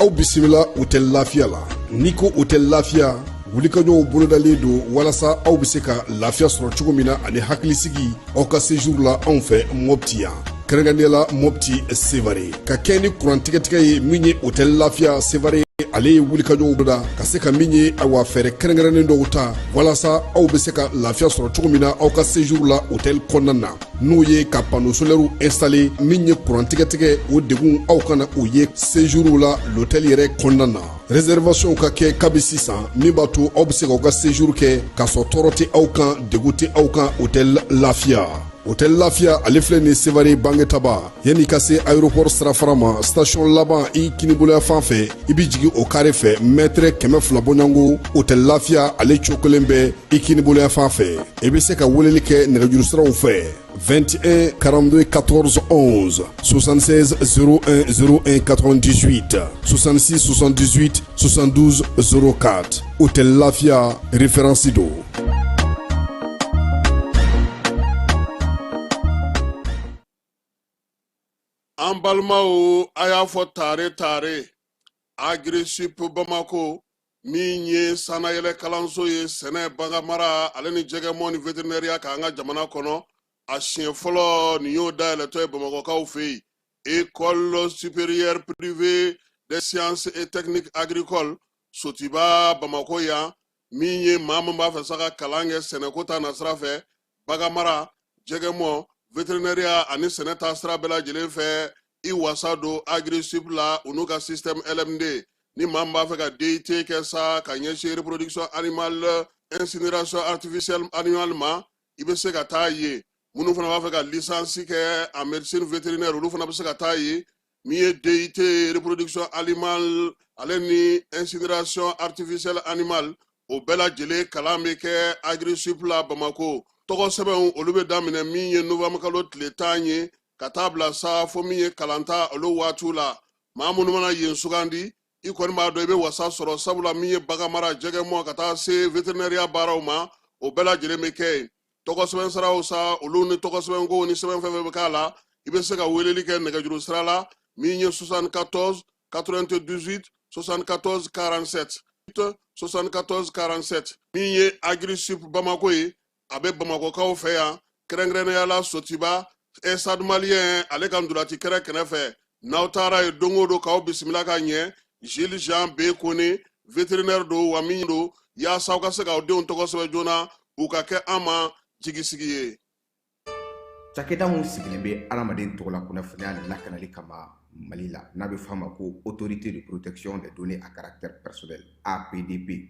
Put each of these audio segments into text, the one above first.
Aw bisimila Hôtel Lafiya la. N'i ko Hôtel Lafiya, wulikajɔw bolodalen don walasa aw bɛ se ka lafiya sɔrɔ cogo min na ani hakilisigi aw ka séjour la anw fɛ Mopti yan, kɛrɛnkɛrɛnnenya la Mopti Sevare. Ka kɛ ni kurantigɛtigɛ ye, min ye Hôtel Lafiya Sevare, ale ye wulikajɔw boloda ka se ka min ye, awa, fɛɛrɛ kɛrɛnkɛrɛnnen dɔw ta walasa aw bɛ se ka lafiya sɔrɔ cogo min na aw ka séjour la hôtel kɔnɔna na, n'o ye ka panneau solaire installer. Min ye kurantigɛtigɛ, o degun aw kana o ye séjour la l'hôtel yɛrɛ kɔnɔna na. Réservation ka kɛ kabi sisan, min b'a to aw bɛ se k'aw ka séjour kɛ k'a sɔrɔ tɔɔrɔ tɛ aw kan, degun tɛ aw kan. Hôtel Lafiya, Hôtel Lafiya, ale filɛ nin Sevare Bangetaba, yanni ka se aéroport sirafara ma, station laban i kiniboloya fan fɛ, i bɛ jigin o kare fɛ, mètre 200 bɔɲɔgɔnko, Hôtel Lafiya ale cokolen bɛ i kiniboloya fan fɛ. I bɛ se ka weleli kɛ nɛgɛjuru siraw fɛ: 21 42 14 11, 76 01 01 98, 66 78 72 04. Hôtel Lafiya, référence don. An balimaw, a y'a fɔ tare tare, Agrisip Bamako, min ye sannayɛlɛ kalanso ye sɛnɛ, baganmara ale ni jɛgɛmɔ ni veterinɛriya k'an ka jamana kɔnɔ, a siɲɛ fɔlɔ nin y'o dayɛlɛtɔ ye Bamakɔkaw fɛ yen. École supérieure privée des sciences et techniques agricoles, Sotiba, Bamakɔ yan. Min ye maa min b'a fɛ sa ka kalan kɛ sɛnɛko ta nasira fɛ, baganmara, jɛgɛmɔ, veterinɛriya ani sɛnɛ ta sira bɛɛ lajɛlen fɛ, i wasa don Agrisip la, u n'u ka système LMD. Ni maa min b'a fɛ ka DUT kɛ sa ka ɲɛsin reproduction animale, incinération artificielle animale ma, i bɛ se ka taa yen. Minnu fana b'a fɛ ka licence kɛ en médecine vétérinaire, olu fana bɛ se ka taa yen. Min ye DUT reproduction animale ale ni incinération artificielle animale, o bɛɛ lajɛlen kalan bɛ kɛ Agrisip la Bamako. Tɔgɔ sɛbɛnw, olu bɛ daminɛ min ye novembre kalo tile 10 ye ka taa bila sa fo min ye kalanta olu waatiw la. Maa minnu mana yen sugandi, i kɔni b'a dɔn i bɛ wasa sɔrɔ, sabula min ye baganmara, jɛgɛmɔ ka taa se veterinɛriya baaraw ma, o bɛɛ lajɛlen bɛ kɛ yen. Tɔgɔ sɛbɛn siraw sa, olu ni tɔgɔ sɛbɛnkow ni sɛbɛn fɛn fɛn bɛ k'a la, i bɛ se ka weleli kɛ nɛgɛjuru sira la, min ye 74 98 74 47, 74 47. Min ye Agrisip Bamako ye, a bɛ Bamakɔkaw fɛ yan, kɛrɛnkɛrɛnnenya la Sotiba, Stade Malien ale ka ntolaci kɛrɛ kɛrɛfɛ. N'aw taara yen don o don, k'aw bisimila ka ɲɛ. Gilles Jean B Kone, vétérinaire don wa min don, yaasa aw ka se k'aw denw tɔgɔ sɛbɛn joona, u ka kɛ an ma jigisigi ye. Cakɛda mun sigilen bɛ adamaden tɔgɔla kunnafoniya lakanali kama Mali la, n'a bɛ f'a ma ko Autorité de protection des données à caractère personnel, APDP,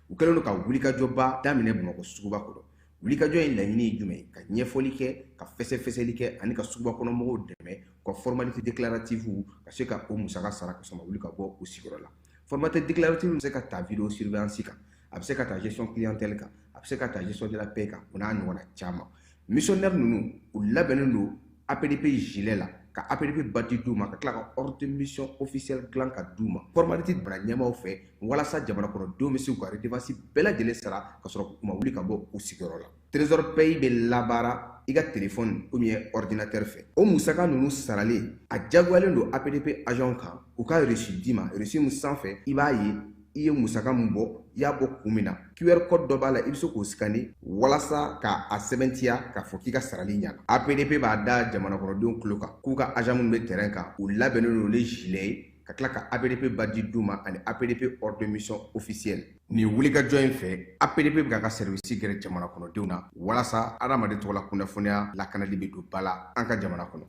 u kɛlen don ka wulikajɔba daminɛ Bamakɔ suguba kɔnɔ. Wulikajɔ in laɲini ye jumɛn ye? Ka ɲɛfɔli kɛ, ka fɛsɛfɛsɛli kɛ ani ka suguba kɔnɔ mɔgɔw dɛmɛ u ka formalité déclarative ka se ka o musaka sara ka sɔrɔ ma wuli ka bɔ u sigiyɔrɔ la. Formalité déclarative bɛ se ka ta vidéo surveillance kan, a bɛ se ka ta gestion clientèle kan, a bɛ se ka ta gestion de la paie kan, o n'a ɲɔgɔnna caman. Missionnaire ninnu, u labɛnnen don APDP gilet la, ka APDP badge d'u ma, ka tila ka ordre de mission officielle dilan ka d'u ma formalité jamana ɲɛmaaw fɛ, walasa jamana kɔnɔdenw bɛ se k'u ka redevance bɛɛ lajɛlen sara ka sɔrɔ u ma wuli ka bɔ u sigiyɔrɔ la. Trésor Pay bɛ labaara i ka téléphone ou bien ordinateur fɛ. O musaka ninnu saralen, a diyagoyalen don APDP agent kan u ka reçu d'i ma. Reçu min sanfɛ, i b'a ye i ye musaka min bɔ, i y'a bɔ kun min na. QR code dɔ b'a la, i bɛ se k'o scanner walasa ka a sɛbɛntiya k'a fɔ k'i ka sarali ɲana. APDP b'a da jamana kɔnɔdenw tulo kan k'u ka agent minnu bɛ terrain kan, u labɛnnen don ni gilet ye, ka tila ka APDP badge d'u ma ani APDP ordre de mission officielle. Nin wulikajɔ in fɛ, APDP bɛ k'a ka service gɛrɛ jamana kɔnɔdenw na walasa adamaden tɔgɔla kunnafoniya lakanali bɛ don ba la an ka jamana kɔnɔ.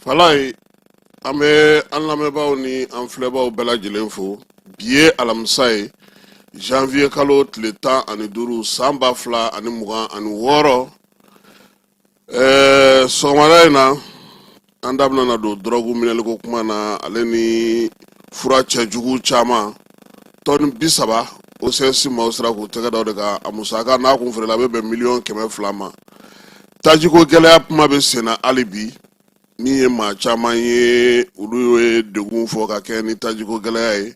Falaye, an bɛ an lamɛnbaaw ni an filɛbaaw bɛɛ lajɛlen fo. Bi ye alamisa ye, janvier kalo tile 15, san 2026. Sɔgɔmada in na, An da bɛna don dɔrɔgu minɛliko kuma na, ale ni fura cɛjugu caman tɔni 30, OCS maaw sera k'u tɛgɛ da o de kan. A musaka n'a kun feerela, a bɛ bɛn miliyɔn 200 ma. Tajiko gɛlɛya kuma bɛ senna hali bi. Min ye maa caman ye, olu ye degun fɔ ka kɛ ni tajiko gɛlɛya ye.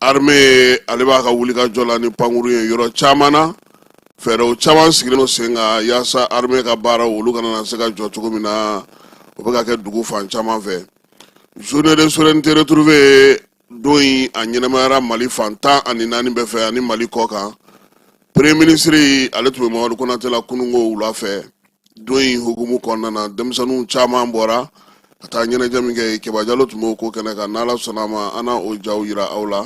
Armée ale b'a ka wulikajɔ la ni pankuru ye yɔrɔ caman na. Fɛɛrɛw caman sigilen don sen kan yaasa armée ka baaraw olu kana na se ka jɔ cogo min na. O bɛ ka kɛ dugu fan caman fɛ. Journée de souveraineté retrouvée don in, a ɲɛnamayara Mali fan 14 bɛɛ fɛ ani Mali kɔ kan. Premier ministre ale tun bɛ Mamadu Konate la kununko wula fɛ. Don in hukumu kɔnɔna na, denmisɛnninw caman bɔra ka taa ɲɛnajɛ min kɛ, Keba Jalo tun b'o ko kɛnɛ kan. N'Ala sɔnna a ma, an na o jaw yira aw la.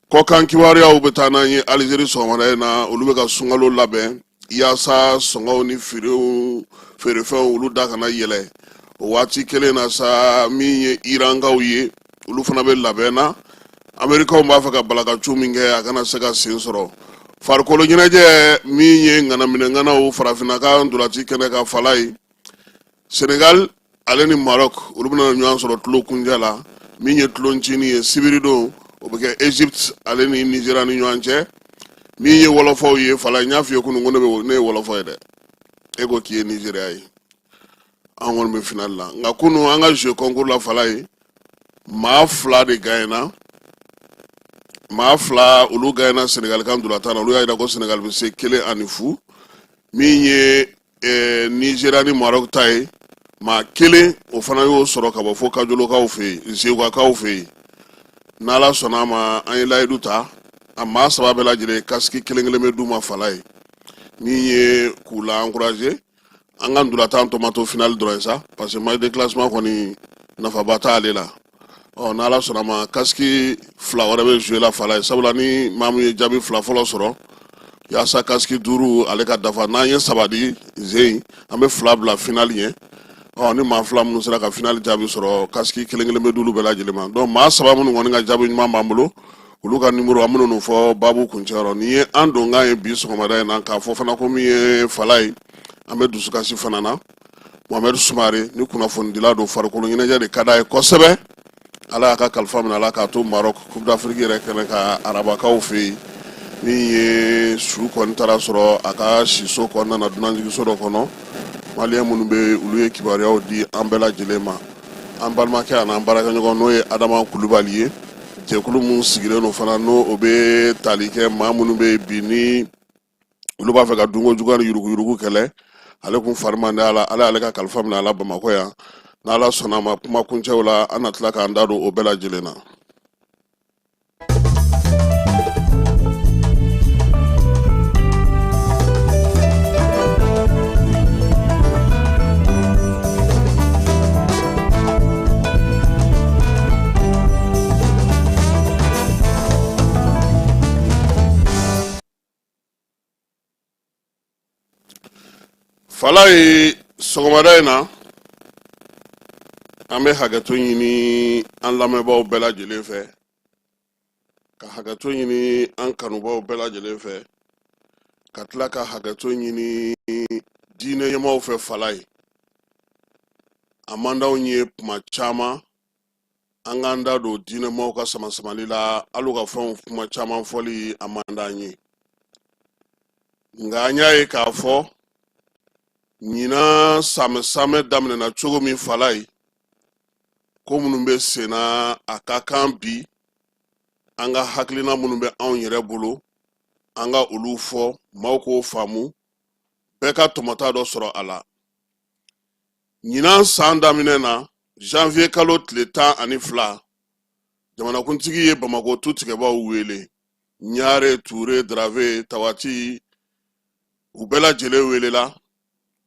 Kɔkan kibaruyaw bɛ taa n'an ye Alizeri sɔgɔmada in na. Olu bɛ ka sunkalo labɛn yaasa sɔngɔw ni feerefɛnw olu da kana yɛlɛ. O waati kelen na sa, min ye Irankaw ye, olu fana bɛ labɛn na. Amerikaw b'a fɛ ka balakacu min kɛ, a kana se ka sen sɔrɔ. Farikolo ɲɛnajɛ, min ye ŋanaminɛŋanaw farafinna ka ntolaci kɛnɛ kan, fala ye, Senegal ale ni Maroc olu bɛna ɲɔgɔn sɔrɔ tulo kunjɛ la. Min ye tuloncinin ye sibiridon, o bɛ kɛ Egypte ale ni Nigeria ni ɲɔgɔn cɛ. Min ye wɔlɔfɔw ye, fala, n y'a f'i ye kunun ko ne ye wɔlɔfɔ ye dɛ, e ko k'i ye Nigeria ye. An kɔni bɛ final la. Nka kunun an ka jeu concours la, fala ye, maa fila de gagnena. Maa fila olu gagnena Senegal ka ntolatan na. Olu y'a jira ko Senegal bɛ se 1-0. Min ye Nigeria ni Maroc ta ye, maa kelen o fana y'o sɔrɔ ka bɔ fo Kajolokaw fɛ yen, Zegwakaw fɛ yen. N'Ala sɔnna a ma, an ye layidu ta, a maa saba bɛɛ lajɛlen kasiki kelen kelen bɛ d'u ma, fala ye, min ye k'u la encourager. An ka ntolatan tɔ ma to finali dɔrɔn ye sa, parce que match de classement kɔni nafaba t'ale la. Ɔ, n'Ala sɔnna ma, kasiki fila wɛrɛ bɛ jouer la, fala ye, sabula ni maa min ye jaabi fila fɔlɔ sɔrɔ, yaasa kasiki duuru ale ka dafa, n'an ye saba di zen, an bɛ fila bila finali ɲɛ. Ɔ, ni maa fila minnu sera ka finali jaabi sɔrɔ, kasiki kelen kelen bɛ d'olu bɛɛ lajɛlen ma. Donc maa saba minnu kɔni ka jaabi ɲuman b'an bolo, olu ka nimoro an bɛna n'o fɔ baabu kuncɛyɔrɔ. Nin ye an donkan ye bi sɔgɔmada in na. K'a fɔ fana ko min ye fala ye, an bɛ dusukasi fana na. Mohamed Sumare ni kunnafonidila don, farikolo ɲɛnajɛ de ka d'a ye kosɛbɛ. Ala y'a ka kalifa minɛ a la k'a to Maroc, Coupe d'Afrique yɛrɛ kɛnɛ kan, arabakaw fɛ yen. Min ye su kɔni taara sɔrɔ a ka siso kɔnɔna na, dunanjiginso dɔ kɔnɔ. Maliyɛn minnu bɛ, olu ye kibaruyaw di an bɛɛ lajɛlen ma. An balimakɛ an'an baarakɛɲɔgɔn, n'o ye Adama Kulubali ye, jɛkulu min sigilen don fana, n'o o bɛ tali kɛ maa minnu bɛ bi ni olu b'a fɛ ka dunko juguya ni yuruguyurugu kɛlɛ, ale kun fari man di a la. Ala y'ale ka kalifa minɛ a la Bamakɔ yan. N'Ala sɔnna a ma, kuma kuncɛw la, an na tila k'an da don o bɛɛ lajɛlen na. Fala ye, sɔgɔmada in na, an bɛ hakɛto ɲini an lamɛnbaaw bɛɛ lajɛlen fɛ, ka hakɛto ɲini an kanubaaw bɛɛ lajɛlen fɛ, ka tila ka hakɛto ɲini diinɛ ɲɛmaaw fɛ. Fala ye, a man d'anw ye kuma caman an k'an da don diinɛmaaw ka samasamali la, hali u ka fɛnw kuma caman fɔli a man d'an ye. Nka an y'a ye k'a fɔ ɲinan samɛ daminɛna cogo min, fala ye, ko minnu bɛ senna, a ka kan bi an ka hakilina minnu bɛ anw yɛrɛ bolo, an ka olu fɔ maaw k'o faamu, bɛɛ ka tɔmɔta dɔ sɔrɔ a la. Ɲinan san daminɛ na, janvier kalo tile 12, jamanakuntigi ye Bamakɔ tu tigɛbaw wele, Ɲare, Ture, Darave, Tawati, u bɛɛ lajɛlen welela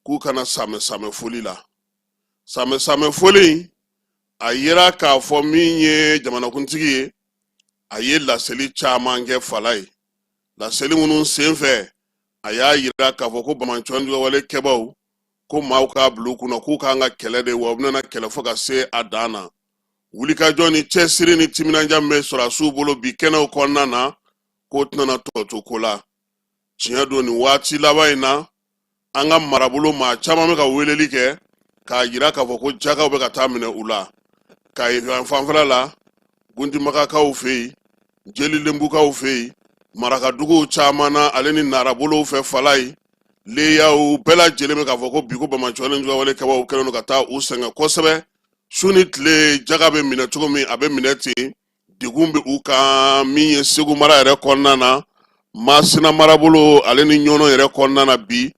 k'u ka na samɛ foli la. Samɛ foli in, a yira k'a fɔ min ye jamanakuntigi ye, a ye laseli caman kɛ, fala ye. Laseli minnu senfɛ, a y'a yira k'a fɔ ko banbaanciwale kɛbaw, ko maaw k'a bila u kunna k'u k'an ka kɛlɛ de, wa u bɛna kɛlɛ fo ka se a dan na. Wulikajɔ ni cɛsiri ni timinandiya min bɛ sɔrɔdasiw bolo bi kɛnɛw kɔnɔna na, k'o tɛna tɔ to ko la. Tiɲɛ don, nin waati laban in na, an ka marabolo maa caman bɛ ka weleli kɛ K'a jira k'a fɔ ko jakaw bɛ ka taa minɛ u la Kayi fanfɛla la, Guntimagakaw fɛ yen, Jelilenbukaw fɛ yen, marakaduguw caman na, ale ni narabolow fɛ Falayi, Leyaw bɛɛ lajɛlen bɛ k'a fɔ ko bi ko banbaanci wale juguya wale kɛbaaw kɛlen don ka taa u sɛgɛn kosɛbɛ. Su ni tile, jaga bɛ minɛ cogo min, a bɛ minɛ ten. Degun bɛ u kan. Min ye Segu mara yɛrɛ kɔnɔna na, Masina marabolo ale ni Ɲɔnɔ yɛrɛ kɔnɔna na, bi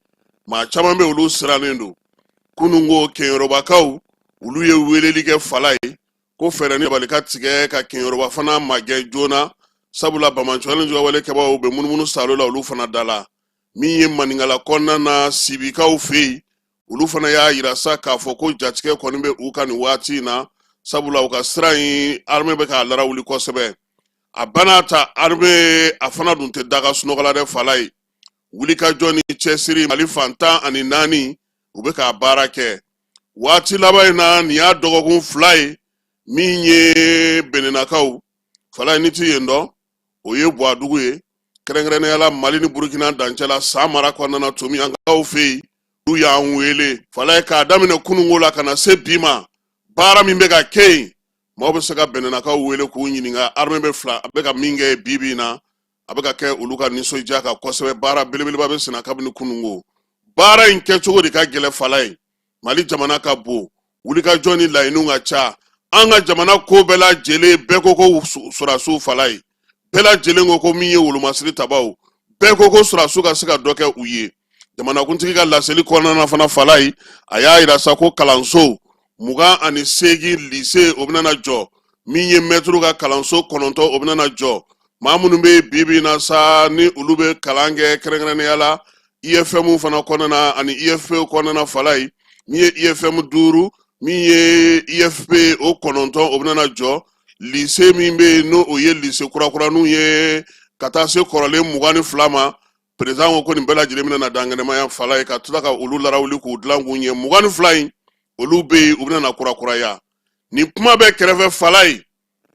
maa caman bɛ, olu sirannen don. Kununko Keyorobakaw, olu ye weleli kɛ Falayi, ko fɛɛrɛ ni dabali ka tigɛ ka Keɲoroba fana magɛn joona, sabula banbaanci wale juguya wale kɛbaaw bɛ munumunu saalo la olu fana da la. Min ye Maninkala kɔnɔna na, Sibikaw fɛ yen, olu fana y'a yira sa k'a fɔ ko jatigɛ kɔni bɛ u kan nin waati in na, sabula u ka sira in, armée bɛ k'a larawuli kosɛbɛ. A bana ta, armée a fana dun tɛ da ka sunɔgɔ la dɛ Falayi. Wulikajɔ ni cɛsiri, Mali fan 14, u bɛ k'a baara kɛ waati laban in na. Nin y'a dɔgɔkun 2 ye. Min ye Bɛnɛnakaw Falayi, ni ti yen dɔn, o ye Buwadugu ye, kɛrɛnkɛrɛnnenya la Mali ni Burukina dancɛ la, San mara kɔnɔna na, Tomiyankaw fɛ yen. Olu y'an wele Falayi, k'a daminɛ kununko la ka na se bi ma, baara min bɛ ka kɛ yen, maaw bɛ se ka Bɛnɛnakaw wele k'u ɲininka. Armée bɛ fila, a bɛ ka min kɛ bi bi in na, a bɛ ka kɛ olu ka nisɔndiya kan kosɛbɛ. Baara belebeleba bɛ senna kabini kununko. Baara in kɛcogo de ka gɛlɛn Falayi. Mali jamana ka bon, wulikajɔ ni laɲiniw ka ca. An ka jamana ko bɛɛ lajɛlen, bɛɛ ko ko sɔrɔdasiw Falayi, bɛɛ lajɛlen ko ko min ye wolomasiri tabaw, bɛɛ ko ko sɔrɔdasiw ka se ka dɔ kɛ u ye. Jamanakuntigi ka laseli kɔnɔna na fana Falayi, a y'a yira sa ko kalanso 28, lycée, o bɛna jɔ. Min ye mɛtiriw ka kalanso 9, o bɛna jɔ. Maa minnu bɛ bi bi in na sa, ni olu bɛ kalan kɛ kɛrɛnkɛrɛnnenya la IFM fana kɔnɔna na ani IFP kɔnɔna na Falayi, min ye IFM 5, min ye IFP o 9, o bɛna jɔ. Lycée min bɛ yen, n'o o ye lycée kurakuraniw ye, ka taa se kɔrɔlen 22 ma, président ko ko nin bɛɛ lajɛlen bɛna na dankɛnɛmaya Falayi, ka tila ka olu larawuli k'u dilan k'u ɲɛ. 22 in, olu bɛ yen, u bɛna na kurakuraya. Nin kuma bɛ kɛrɛfɛ Falayi,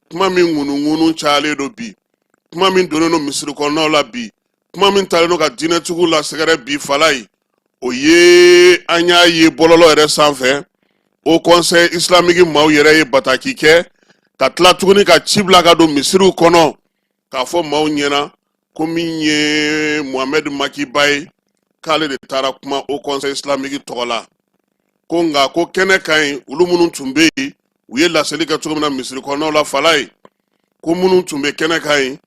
kuma min ŋunuŋunu cayalen don bi, kuma min donnen don misiri kɔnɔnaw la bi, kuma min talen don ka diinɛtigiw lasɛgɛrɛ bi Falayi, o ye an y'a ye bɔlɔlɔ yɛrɛ sanfɛ. Haut Conseil islamique maaw yɛrɛ ye bataki kɛ ka tila tuguni ka ci bila ka don misiriw kɔnɔ k'a fɔ maaw ɲɛna ko min ye Mohamed Makiba ye, k'ale de taara kuma Haut Conseil islamique tɔgɔ la, ko nka ko kɛnɛ kan yen, olu minnu tun bɛ yen, u ye laseli kɛ cogo min na misiri kɔnɔnaw la Falayi, ko minnu tun bɛ kɛnɛ kan yen,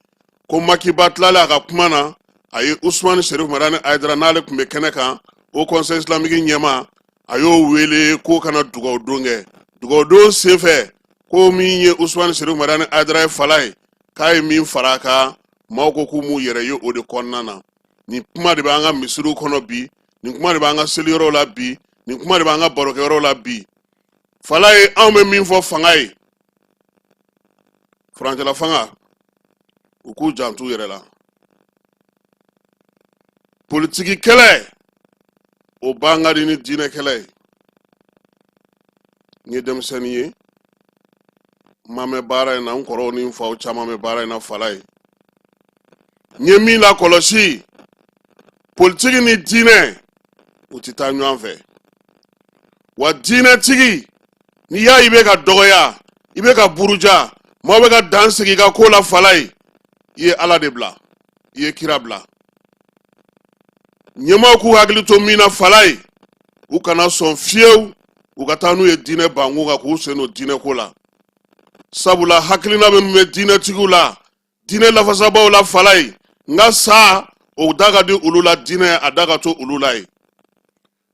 ko Makiba tilalen a ka kuma na, a ye Usumani Serif Madani Hayidara, n'ale tun bɛ kɛnɛ kan, Haut Conseil islamique ɲɛmaa, a y'o wele k'o ka na dugawu don kɛ. Dugawu don senfɛ, ko min ye Usumani Serif Madani Hayidara ye Falayi, k'a ye min fara a kan, maaw ko k'u m'u yɛrɛ ye o de kɔnɔna na. Nin kuma de bɛ an ka misiriw kɔnɔ bi, nin kuma de b'an ka seliyɔrɔw la bi, nin kuma de b'an ka barokɛyɔrɔw la bi Falayi. Anw bɛ min fɔ fanga ye, furancɛla fanga, u k'u janto u yɛrɛ la. Politiki kɛlɛ, o ban ka di ni diinɛ kɛlɛ ye. N ye denmisɛnnin ye, n ma mɛn baara in na, n kɔrɔw ni n faw caman bɛ baara in na Falayi. N ye min lakɔlɔsi, politiki ni diinɛ, u tɛ taa ɲɔgɔn fɛ. Wa diinɛtigi, n'i y'a ye i bɛ ka dɔgɔya, i bɛ ka buruja, maaw bɛ ka dan sigi i ka ko la Falayi, i ye Ala de bila, i ye kira bila. Ɲɛmaaw k'u hakili to min na Falayi, u kana sɔn fiyewu u ka taa n'u ye diinɛ bankun kan, k'u sen don diinɛ ko la, sabula hakilina minnu bɛ diinɛtigiw la, diinɛ lafasabaw la Falayi, nka sa o da ka di olu la, diinɛ a da ka to olu la ye.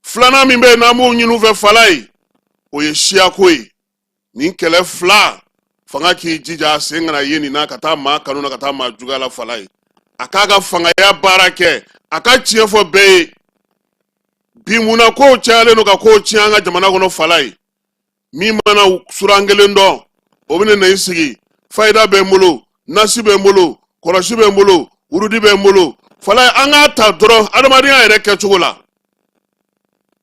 Filanan min bɛ yen, n'an b'o ɲini u fɛ Falayi, o ye siyako ye. Nin kɛlɛ fila, fanga k'i jija a sen kana ye nin na, ka taa maa kanu na, ka taa maa juguya la Falayi. A k'a ka fangaya baara kɛ, a ka tiɲɛ fɔ bɛɛ ye. Bi munna kow cayalen don ka kow tiɲɛ an ka jamana kɔnɔ Falayi? Min mana suran kelen dɔn, o bɛna na i sigi, fayida bɛ n bolo, nasi bɛ n bolo, kɔlɔsi bɛ n bolo, wurudi bɛ n bolo. Falayi, an k'a ta dɔrɔn adamadenya yɛrɛ kɛcogo la.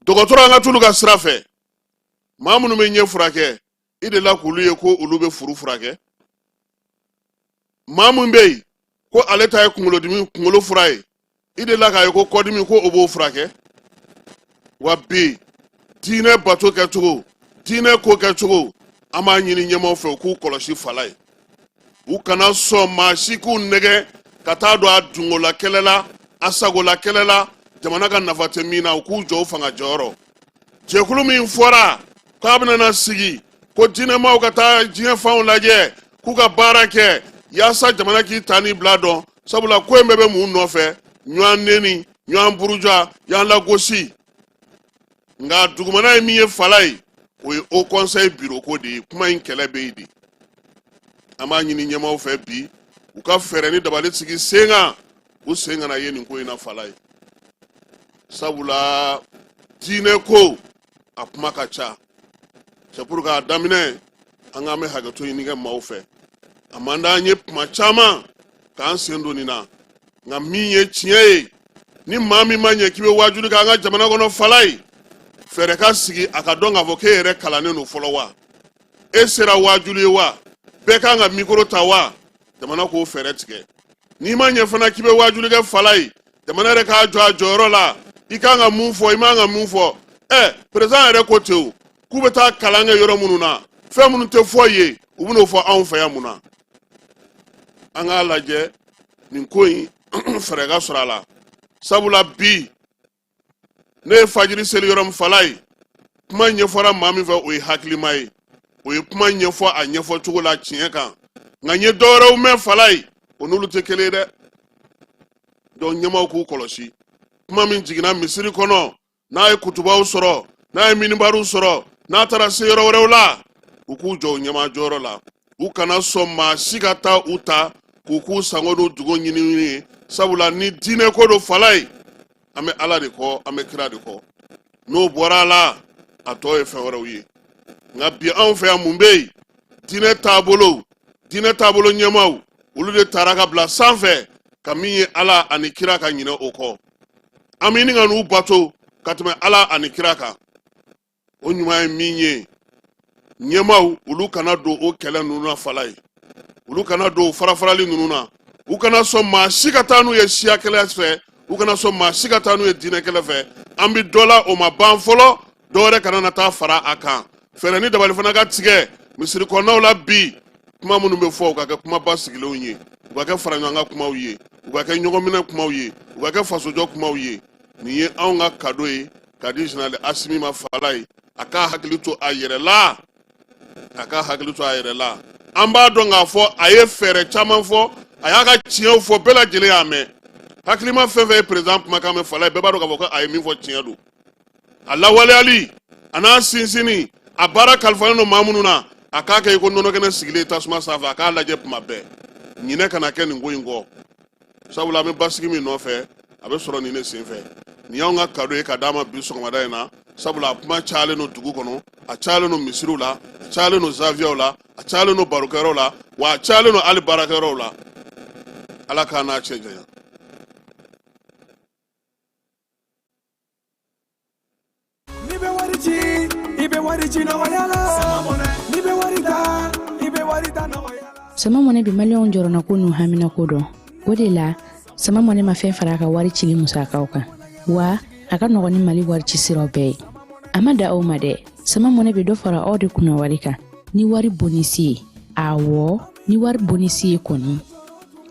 Dɔgɔtɔrɔ, an ka t'olu ka sira fɛ. Maa minnu bɛ ɲɛ furakɛ, i delila k'olu ye ko olu bɛ furu furakɛ? Maa min bɛ yen ko ale ta ye kunkolodimi, kunkolo fura ye, i delila k'a ye ko kɔdimi, ko o b'o furakɛ? Wa bi Diinɛ bato kɛcogo, diinɛ ko kɛcogo, an b'a ɲini ɲɛmaaw fɛ u k'u kɔlɔsi Falaye. U kana sɔn maa si k'u nɛgɛ ka taa don a dungola kɛlɛ la, a sagola kɛlɛ la, jamana ka nafa tɛ min na. U k'u jɔ u fanga jɔyɔrɔ. Jɛkulu min fɔra k'a bɛna na sigi ko diinɛmaaw ka taa diɲɛ fanw lajɛ k'u ka baara kɛ yaasa jamana k'i ta ni bila dɔn, sabula ko in bɛɛ bɛ mun nɔfɛ? Ɲɔgɔn neni, ɲɔgɔn buruja, ɲɔgɔn lagosi. Nka dugumana ye min ye Falaye, o ye haut conseil bureau ko de ye. Kuma in kɛlɛ bɛ yen de. An b'a ɲini ɲɛmaaw fɛ bi, u ka fɛɛrɛ ni dabali sigi sen kan, u sen kana ye nin ko in na Falaye, sabula diinɛ ko a kuma ka ca. C'est pour k'a daminɛ, an k'an bɛ hakɛto ɲini kɛ maaw fɛ. A man d'an ye kuma caman k'an sen don nin na, nka min ye tiɲɛ ye, ni maa min ma ɲɛ k'i bɛ waajuli kɛ an ka jamana kɔnɔ Falaye, fɛɛrɛ ka sigi a ka dɔn k'a fɔ k'e yɛrɛ kalannen don fɔlɔ wa, e sera waajuli ye wa, bɛɛ kan ka mikoro ta wa, jamana k'o fɛɛrɛ tigɛ. N'i ma ɲɛ fana k'i bɛ waajuli kɛ Falaye, jamana yɛrɛ k'a jɔ a jɔyɔrɔ la. I kan ka mun fɔ, i man ka mun fɔ? Président yɛrɛ ko ten o, k'u bɛ taa kalan kɛ yɔrɔ minnu na, fɛn minnu tɛ fɔ yen, u bɛn'o fɔ anw fɛ yan mun na? An k'a lajɛ nin ko in, fɛɛrɛ ka sɔrɔ a la, sabula bi ne ye fajiri seli yɔrɔ min Falaye, kuma ɲɛfɔra maa min fɛ, o ye hakilima ye, o ye kuma ɲɛfɔ a ɲɛfɔ cogo la tiɲɛ kan. Nka n ye dɔwɛrɛw mɛn Falaye, o n'olu tɛ kelen ye dɛ. Donc ɲɛmaaw k'u kɔlɔsi. Kuma min jiginna misiri kɔnɔ, n'a ye kutubaw sɔrɔ, n'a ye minibariw sɔrɔ, n'a taara se yɔrɔ wɛrɛw la, u k'u jɔ u ɲɛmaa jɔyɔrɔ la. U kana sɔn maa si ka taa u ta k'u k'u sango n'u dugu ɲinini ye, sabula ni diinɛ ko don Falaye, an bɛ Ala de kɔ, an bɛ kira de kɔ. N'o bɔra a la, a tɔ ye fɛn wɛrɛw ye. Nka bi anw fɛ yan, mun bɛ yen? Diinɛ taabolo, diinɛ taabolo ɲɛmaaw, olu de taara ka bila sanfɛ ka min ye Ala ani kira ka ɲinɛ o kɔ. An bɛ ɲini ka n'u bato ka tɛmɛ Ala ani kira kan. O ɲuman ye min ye, ɲɛmaaw, olu kana don o kɛlɛ ninnu na Falaye, olu kana don o farafarali ninnu na. U kana sɔn maa si ka taa n'u ye siya kɛlɛ fɛ, u kana sɔn maa si ka taa n'u ye diinɛ kɛlɛ fɛ. An bɛ dɔ la, o ma ban fɔlɔ, dɔ wɛrɛ kana na taa fara a kan. Fɛɛrɛ ni dabali fana ka tigɛ misiri kɔnɔnaw la bi. Kuma minnu bɛ fɔ, u ka kɛ kuma basigilenw ye, u ka kɛ faraɲɔgɔnkan kumaw ye, u ka kɛ ɲɔgɔnminɛ kumaw ye, u ka kɛ fasojɔ kumaw ye. Nin ye anw ka kado ye ka di général Asimi ma Falaye. A k'a hakili to a yɛrɛ la, a k'a hakili to a yɛrɛ la. An b'a dɔn k'a fɔ a ye fɛɛrɛ caman fɔ, a y'a ka tiɲɛw fɔ, bɛɛ lajɛlen y'a mɛn. Hakilima fɛn fɛn ye président kumakan mɛn Falaye, bɛɛ b'a dɔn k'a fɔ ko a ye min fɔ tiɲɛ don. A lawaleyali a n'a sinsinni, a baara kalifalen don maa minnu na, a k'a kɛ i ko nɔnɔkɛnɛ sigilen tasuma sanfɛ. A k'a lajɛ tuma bɛɛ, ɲinɛ kana kɛ nin ko in kɔ, sabula an bɛ basigi min nɔfɛ, a bɛ sɔrɔ nin de senfɛ. Nin y'anw ka kado ye ka d'a ma bi sɔgɔmada in na, sabula a kuma cayalen don dugu kɔnɔ, a cayalen don misiriw la, a cayalen don zaviyaw la, a cayalen don barokɛyɔrɔw la, wa a cayalen don hali baarakɛyɔrɔw la. Ala k'a n'a cɛ janya. N'i bɛ wari ci, i bɛ wari ci nɔgɔya la. N'i bɛ wari ta, i bɛ wari ta nɔgɔya la. Sama Mɔnɛ bɛ Maliyɛnw jɔrɔnako n'u haminako dɔn. O de la, Sama Mɔnɛ ma fɛn fara a ka wari cili musakaw kan, wa a ka nɔgɔn ni Mali wari ci siraw bɛɛ ye. A ma da aw ma dɛ, Sama Mɔnɛ bɛ dɔ fara aw de kunna wari kan ni wari bonisi ye. Awɔ, ni wari bonisi ye kɔni.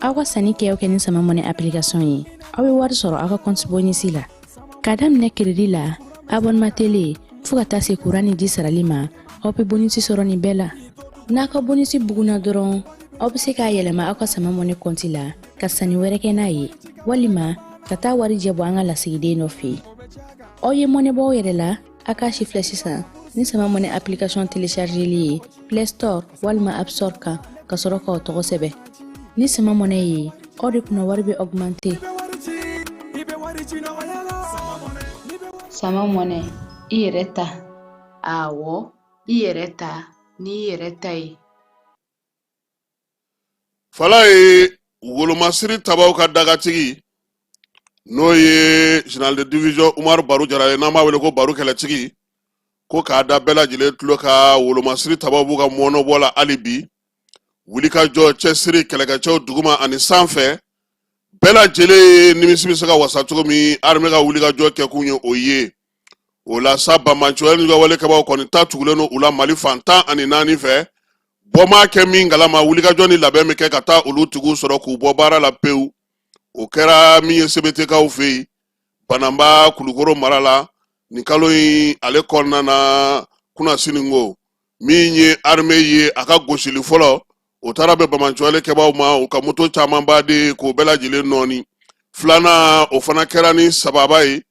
Aw ka sanni kɛ o kɛ ni Sama Mɔnɛ application ye, aw bɛ wari sɔrɔ aw ka compte bonisi la. K'a daminɛ crédit la, abonnement télé, fo ka taa se kuran ni ji sarali ma, aw bɛ bonisi sɔrɔ nin bɛɛ la. N'a ka bonisi bugunna dɔrɔn, aw bɛ se k'a yɛlɛma aw ka Sama Mɔnɛ kɔnti la ka sanni wɛrɛ kɛ n'a ye, walima ka taa warijɛ bɔ an ka lasigiden dɔ fɛ yen. Aw ye mɔnɛ bɔ aw yɛrɛ la, a k'a si filɛ sisan ni Sama Mɔnɛ application téléchargeli ye Play Store walima App Store kan, ka sɔrɔ k'aw tɔgɔ sɛbɛn. Ni Sama Mɔnɛ ye, aw de kunna wari bɛ augmenter. Sama Mɔnɛ, i yɛrɛ ta. Awɔ, i yɛrɛ ta n'i yɛrɛ ta ye. Falaye, wolomasiri tabaw ka dagatigi, n'o ye général de division Umaru Baru Jara ye, n'an b'a wele ko Baru kɛlɛtigi, ko k'a da bɛɛ lajɛlen tulo ka wolomasiri tabaw b'u ka mɔnɔbɔ la hali bi. Wulikajɔ, cɛsiri, kɛlɛkɛcɛw duguma ani sanfɛ, bɛɛ lajɛlen nimisi bɛ se ka wasa cogo min armée ka wulikajɔ kɛkun ye o ye. O la sa, banbaanciwale ni wale kɛbaaw kɔni ta tugulen don u la Mali fan 14 fɛ. Bɔ ma kɛ min kalama, wulikajɔ ni labɛn bɛ kɛ ka taa olu tigiw sɔrɔ k'u bɔ baara la pewu. O kɛra min ye Sebetekaw fɛ yen, Bananba, Kulukoro mara la, nin kalo in ale kɔnɔna na kunasini ko. Min ye armée ye, a ka gosili fɔlɔ, o taara bɛn banbaanciwale kɛbaaw ma, u ka moto camanba de k'o bɛɛ lajɛlen nɔɔni. Filanan, o fana kɛra ni sababa ye.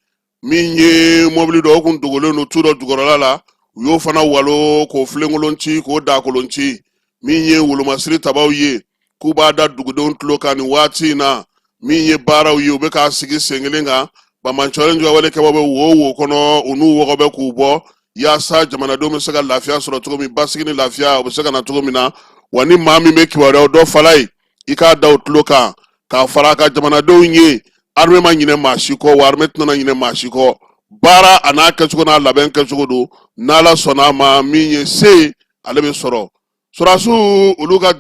Min ye mɔbili dɔ, o kun dogolen don tu dɔ jukɔrɔla la, u y'o fana walo k'o filenkolon ci, k'o dakolon ci. Min ye wolomasiri tabaw ye, k'u b'a da dugudenw tulo kan nin waati in na, min ye baaraw ye, u bɛ k'a sigi sen kelen kan. Banbaanciwale juguya kɛbaw bɛ wo wo kɔnɔ, u n'u wɔgɔbɛ k'u bɔ, yaasa jamanadenw bɛ se ka lafiya sɔrɔ cogo min, basigi ni lafiya o bɛ se ka na cogo min na. Wa ni maa min bɛ kibaruyaw dɔn fala ye, i k'a da o tulo kan k'a fara a ka jamanadenw ye. Armée ma ɲinɛ maa si kɔ, wa armée tɛna ɲinɛ maa si kɔ. Baara a n'a kɛcogo n'a labɛn kɛcogo don. N'Ala sɔnna a ma, min ye se, ale bɛ sɔrɔ. Sɔrɔdasiw olu ka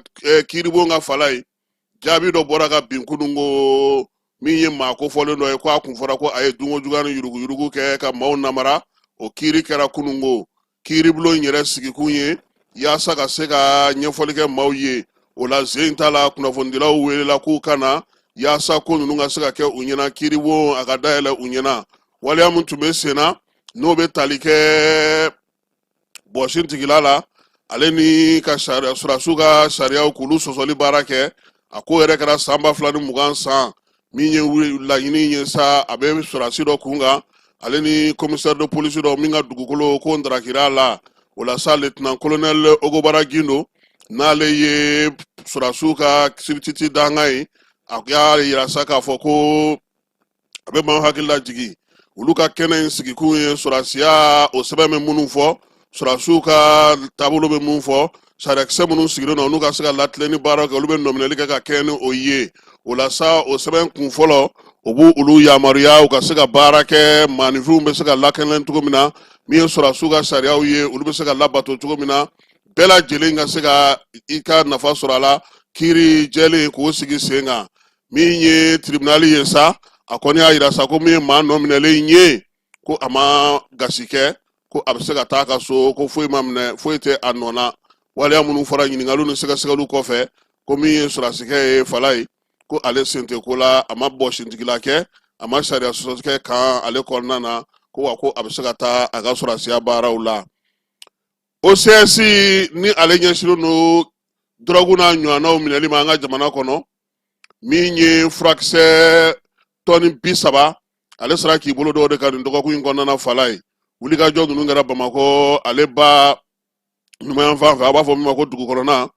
kiiribon ka fala ye, jaabi dɔ bɔra ka bin kunun ko min ye maa kofɔlen dɔ ye, ko a kun fɔra ko a ye dunko juguya ni yuruguyurugu kɛ ka maaw namara. O kiiri kɛra kunun ko. Kiiribulon in yɛrɛ sigikun ye yaasa ka se ka ɲɛfɔli kɛ maaw ye. O la, sen ta la, kunnafonidilaw welela k'u ka na yaasa ko ninnu ka se ka kɛ u ɲɛna, kiiribon a ka dayɛlɛ u ɲɛna. Waleya min tun bɛ sen na, n'o bɛ tali kɛ bɔsin tigila la, ale ni ka sariya, sɔrɔdasiw ka sariyaw k'olu sɔsɔli baara kɛ, a ko yɛrɛ kɛra san 2020 san. Min ye laɲini ye sa, a bɛ sɔrɔdasi dɔ kun kan, ale ni commissaire de police dɔ min ka dugukolo ko ndarakira la. O la sa, lieutenant colonel Ogobara Gindo, n'ale ye sɔrɔdasiw ka substitut dankan ye, a y'a yira sa k'a fɔ ko a bɛ maaw hakili lajigin, olu ka kɛnɛ in sigikun ye sɔrɔdasiya o sɛbɛn bɛ minnu fɔ, sɔrɔdasiw ka taabolo bɛ mun fɔ, sariyakisɛ minnu sigilen don n'u ka se ka latilenni baara kɛ, olu bɛ nɔminɛli kɛ ka kɛɲɛ ni o ye. O la sa, o sɛbɛn kun fɔlɔ, o b'u olu yamaruya u ka se ka baara kɛ, maaninfinw bɛ se ka lakana cogo min na, min ye sɔrɔdasiw ka sariyaw ye, olu bɛ se ka labato cogo min na, bɛɛ lajɛlen ka se ka i ka nafa sɔrɔ a la, kiiri jɛlen k'o sigi sen kan. Min ye tribunal ye sa, a kɔni y'a yira sa ko min ye maa nɔ minɛlen ye, ko a ma gasi kɛ, ko a bɛ se ka taa a ka so, ko foyi ma minɛ, foyi tɛ a nɔ na. Waleya minnu fɔra ɲininkaliw ni sɛgɛsɛgɛliw kɔfɛ, ko min ye sɔrɔdasikɛ ye fala ye, ko ale sen tɛ ko la, a ma bɔsintigila kɛ, a ma sariya sɔsɔ kɛ kan ale kɔnɔna na, ko wa ko a bɛ se ka taa a ka sɔrɔdasiya baaraw la. OCS ni ale ɲɛsinnen don dɔrɔgu n'a ɲɔgɔnnaw minɛli ma an ka jamana kɔnɔ, min ye furakisɛ tɔni 30, ale sera k'i bolo d'o de kan nin dɔgɔkun in kɔnɔna na fala ye. Wulikajɔ ninnu kɛra Bamakɔ ale ba numanyanfan fɛ, a b'a fɔ min ma ko dugu kɔnɔna.